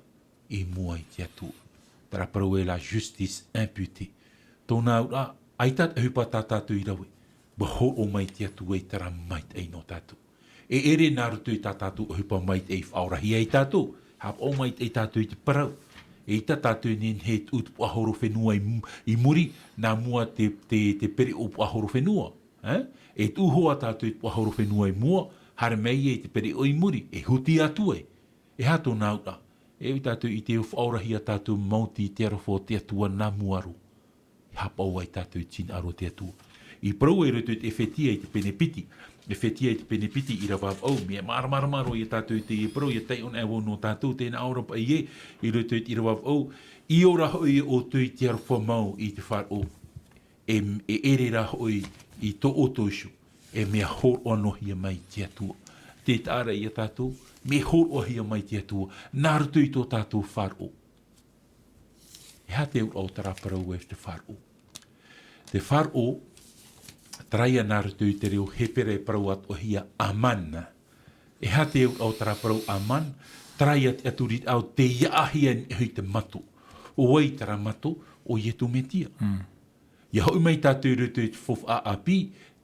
i mua i te Atua. Terā parau e la justice imputée. Tōna auraʻa, ʻaita te ʻohipa tā tātou i rave, ʻua hōroʻa mai te Atua i terā maitaʻi nō tātou. E ʻere nā roto i tā tātou ʻohipa maitaʻi i faʻaorahia ai tātou, haʻapaʻo maitaʻi tātou i te parau. ʻEita tātou e nehenehe e tuʻu te puaʻahoro fenua i mu-, i muri, nā mua te, te, te pereʻoʻo puaʻahoro fenua. E? E tuʻu hoʻi tātou i te puaʻahoro fenua i mua, haere mai ai te pereʻoʻo i muri, e huti atu ai. E aha tōna auraʻa? E ui tātou i te faʻaorahia tātou maoti i te aroha o te Atua nā mua roa. E haʻapaʻo ai tātou i te hinaʻaro o te Atua. I parau i roto i te Efetia i te pene piti. Efetia i te pene piti ʻīrava vaʻu. Mea māramarama roa ia tātou i teie parau, ʻia taiʻo anaʻe vau nō tātou, tē nā ʻō ra paʻi ē, i roto i te ʻīrava vaʻu. ʻĪ ora hoʻi ʻoutou i te aroha mau i te Faroʻo. E, e ʻere rā hoʻi i tō ʻoutou iho, e mea hōroʻa noa hia mai te Atua. Tē taʻa ra ia tātou, mea hōroʻahia mai te Atua, nā roto i tō tātou Faroʻo. E aha te auraʻa o terā parau e te Faroʻo? Te Faroʻo, terā ia nā roto i te reo Hepera e parau atoʻa hia Aman. E aha te auraʻa o terā parau Aman? Terā ia te tiʻaturi ʻo tei aʻahia i niʻa i te mato. ʻO vai terā mato? ʻO Ietu Metia. Mm. ʻIa hoʻi mai tātou i roto i te faufaʻa ʻāpī,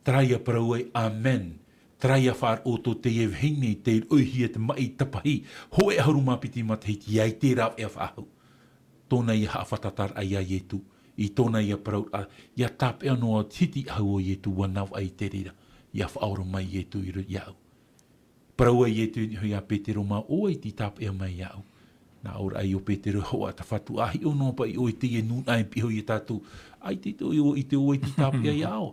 terā ia parau ai, Amen. Terā ia Faroʻo tō teie vahine, tei roʻohia te maʻi tapahi, hōʻē ʻahuru mā piti matahiti, ʻaita e rāveʻa faʻahou. Tōna ia haʻafātataraʻa ia Ietu, i tōna ia parauraʻa, ʻia tāpeʻa noa te hiti ʻahu o Ietu, ʻua navaʻi i te reira, ʻia faʻaora mai Ietu i roto iāʻu. Parau ai Ietu i niʻa iho ia Petero, mā ʻoe tei tāpeʻa mai iāʻu. Nā ʻō ra ʻo Petero, hoʻi te Fatu, ʻa hiʻo noa paʻi ʻoe i teie nūnaʻa e piʻi iho ia tātou. ʻAita ʻoe i te, ʻoe tei tāpeʻa iāʻu.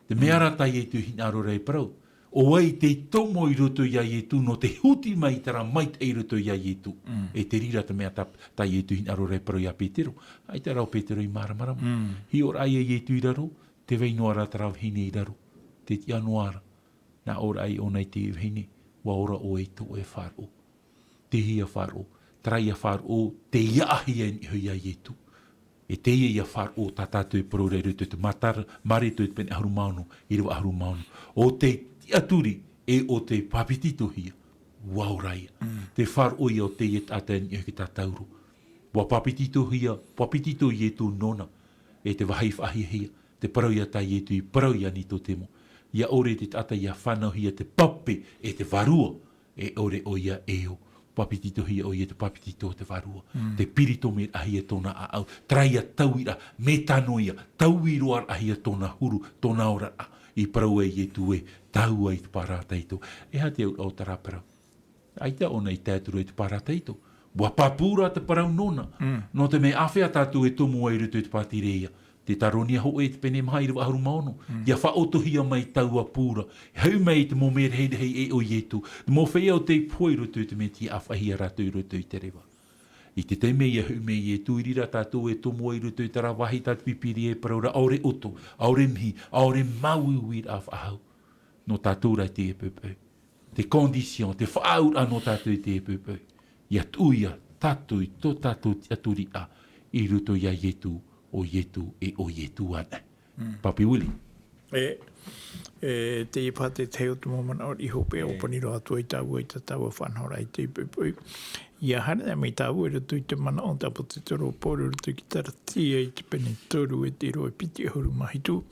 Te mea ra tā Ietu i hinaʻaro ra e parau. ʻO vai tei tomo i roto ia Ietu nō te huti mai i terā maitaʻi i roto ia Ietu. Mm. E te reira te mea tā, tā Ietu i hinaʻaro ra e parau ia Petero. ʻAita rā ʻo Petero i māramarama. Mm. Hiʻo ra ia Ietu i raro, tē vai noa ra terā vahine i raro. Tē tiʻa noa ra. Nā ʻō ra ʻōna i te vahine, ʻua ora ʻoe i tō ʻoe Faroʻo. Tei hea Faroʻo? Terā ia Faroʻo, tei aʻahia i niʻa iho ia Ietu. E teie ia Faroʻo tā tātou e parau ra i roto i te Mataio, Mareko i te pene ʻahuru mā ono, ʻīrava ʻahuru mā ono. ʻO tei tiʻaturi, e ʻo tei papetitohia, ʻua ora ia. Mm. Te Faroʻo ia o teie taʻata i niʻa iho i te tātauro. ʻUa papetitohia, papetito Ietu nōna, e te vāhi faʻahiahia, te parau ia tā Ietu i parau ia Nikodemo. ʻIa ʻore te taʻata ʻia fānauhia te pape e te vārua, e ʻore ʻoia e ō. Papetitohia ʻoia te papetito o te vārua. Mm. Te piritomiraʻahia tōna ʻāʻau. Terā ia tauiraʻa, metanoia, taui roa raʻa hia tōna huru, tōna oraraʻa. I parau ai Ietu ē, tāua i te parau a Taito. E aha te auraʻa o terā parau? ʻAita ʻōna i tae atu ra i te parau a Taito. ʻUa pāpū ra te parau nōna. Mm. Nō te mea āfea tātou e tomo ai i roto i te pātireia. Teuteronia hōʻē i te pene maha ʻīrava ʻahuru mā ono. Mm. ʻIa faʻaotihia mai taua pū ra. E hoʻi mai i te mau merahi rahi e ʻo Ietu. Te mau feiā ʻo tei pohe i roto i te Mesia ʻa faʻahiahia rātou i roto i te reva. I te taime ʻia hoʻi mai Ietu i reira tātou e tomo ai i roto i terā vāhi tā te Pīpīria e parau ra ʻaore ʻoto, ʻaore mihi, ʻaore māuiuiraʻa faʻahou. Nō tātou rā i teie poʻipoʻi. Te condition, te faʻaauraʻa nō tātou i teie poʻipoʻi. ʻIa tuʻu ia tātou i tō tātou tiʻaturiraʻa i roto ia Ietu, ʻo Ietu e ʻo Ietu anaʻe. Mm. Papi Willie. E, e, teie paha te tahi o te mau manaʻo i hope, e ʻōpani roa atu ai tāua i tā tāua faʻanahoraʻa i teie poʻipoʻi. ʻIa haere mai tāua i roto i te manaʻo o te ʻāpōsetolo Pauro i roto i te Kalatia i te pene toru e te ʻīrava e piti ʻahuru mā hitu.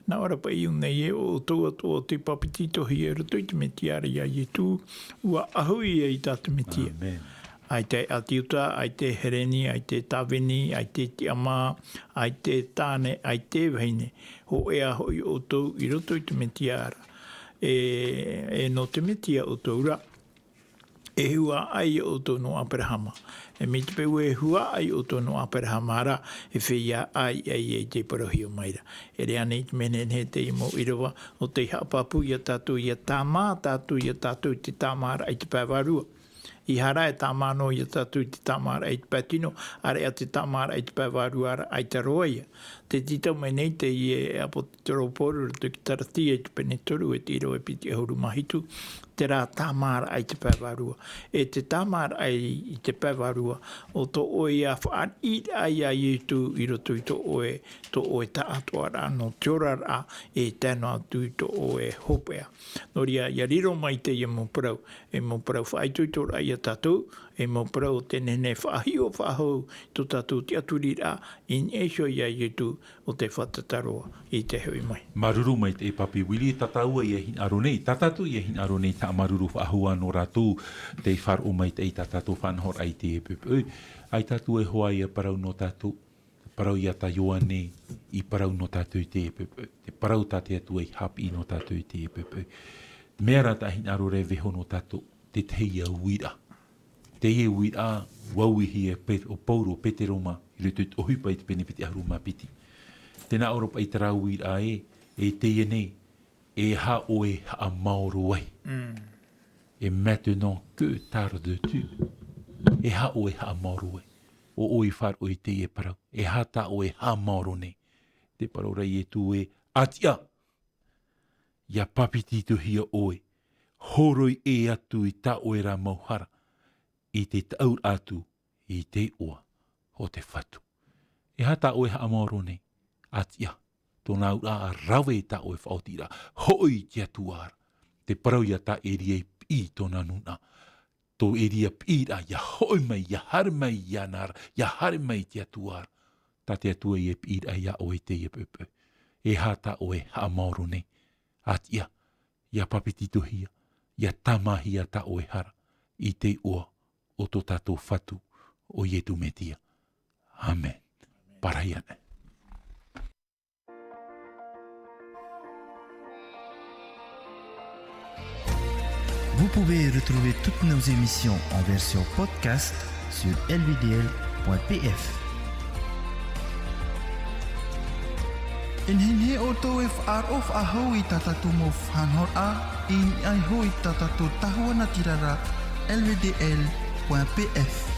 Nā ʻō ra paʻi i ʻō nei ē, ʻo ʻoutou atoʻa ʻo tei papetitohia i roto i te Mesia ra ia Ietu, ʻua ʻahu ia i tā te Mesia. Amen. ʻAita e ʻĀti Iuta, ʻaita e Hereni, ʻaita e tāvini, ʻaita e tiʻamā, ʻaita e tāne, ʻaita e vahine. Hōʻē ā hoʻi ʻoutou i roto i te Mesia ra. E, e nō te Mesia ʻoutou ra. E huaʻai ʻoutou nō Aperahama. E mai te peu e huaʻai ʻoutou nō Aperahama ra, e feiā ʻāiʻa ia i te parauhia mai ra. E rave ānei te mea nehenehe teie mau ʻīrava, ʻo tei haʻapāpū ia tātou, ʻia tāmā tātou ia tātou i te tāmāraʻa i te pae vārua. ʻEiaha rā e tāmā noa ia tātou i te tāmāraʻa i te pae tino, ʻāreʻa te tāmāraʻa i te pae vārua ra, ʻaita roa ia. Tē tītau mai nei teie ʻāpōsetolo Pauro i roto i te Kalatia i te pene toru e te ʻīrava e piti ʻahuru mā hitu, terā tāmāraʻa i te pae vārua. E te tāmāraʻa i, i te pae vārua, ʻo tō ʻoe ia faʻariʻiraʻa ia Ietu i roto i tō ʻoe, tō ʻoe taʻatoʻaraʻa nō te oraraʻa, e tae noa atu i tō ʻoe hopeʻa. Nō reira, ʻia riro mai teie mau parau, e mau parau faʻaitoitoraʻa ia tātou, e mau parau o te nehenehe faʻahiʻo faʻahou tō tātou tiʻaturiraʻa i niʻa iho iā Ietu o te fātata roa i te hoʻi mai. Māuruuru maitaʻi e Papi Willie, tātou ia hinaʻaro nei, tā tātou ia hinaʻaro nei, tā māuruuru faʻahou nō rātou, tei faʻaroʻo maitaʻi tā tātou faʻanahoraʻa i teie poʻipoʻi. ʻAita tātou e hoa ia parau nō tātou, parau ia tā Ioane i parau nō tātou i teie poʻipoʻi. Te parau tā te Atua i haʻapiʻi nō tātou i teie poʻipoʻi. Mea rā tā hinaʻaro ra e vaiiho nō tātou, te tahi ia uiraʻa. Teie uiraʻa, ʻua uihia e Pe-, ʻo Pauro, Petero mā, i roto i te ʻohipa i te pene piti ʻahuru mā piti. Tē nā ʻō ra paʻi terā uiraʻa ē, e teie nei, e aha ʻoe e haʻamaoro ai? Mm. Et maintenant, que tardes-tu? E aha ʻoe e haʻamaoro ai? ʻO ʻoe i faʻaroʻo i teie parau. E aha tā ʻoe e haʻamaoro nei? Te parau ra Ietu ē, ʻa tiʻa, ʻia papetitohia ʻoe, horoi ʻē atu i tā ʻoe ra mau hara, i te taʻuraʻa atu i te iʻoa o te Fatu. E aha tā ʻoe e haʻamaoro nei? ʻA tiʻa, tōna auraʻa rave tā ʻoe faʻaotiraʻa, hoʻi i te Atua ra. Te parau ia tā Eria i piʻi i tōna nūnaʻa. Tō Eria piʻiraʻa, ʻia hoʻi mai, ʻia haere mai iāna ra, ʻia haere mai i te Atua ra. Tā te Atua ia piʻiraʻa iā ʻoe i teie poʻipoʻi. E aha tā ʻoe e haʻamaoro nei? ʻA tiʻa, ʻia papetitohia, ʻia tāmāhia tā ʻoe hara, i te iʻoa o tō tātou Fatu, ʻo Ietu Metia. Amen. Parahia nei. Vous pouvez retrouver toutes nos émissions en version podcast sur L V D L point P F. E nehenehe ʻoutou e faʻaroʻo faʻahou i tā tātou mau faʻanahoraʻa, i niʻa iho i tā tātou tahua natirara, L V D L point P F.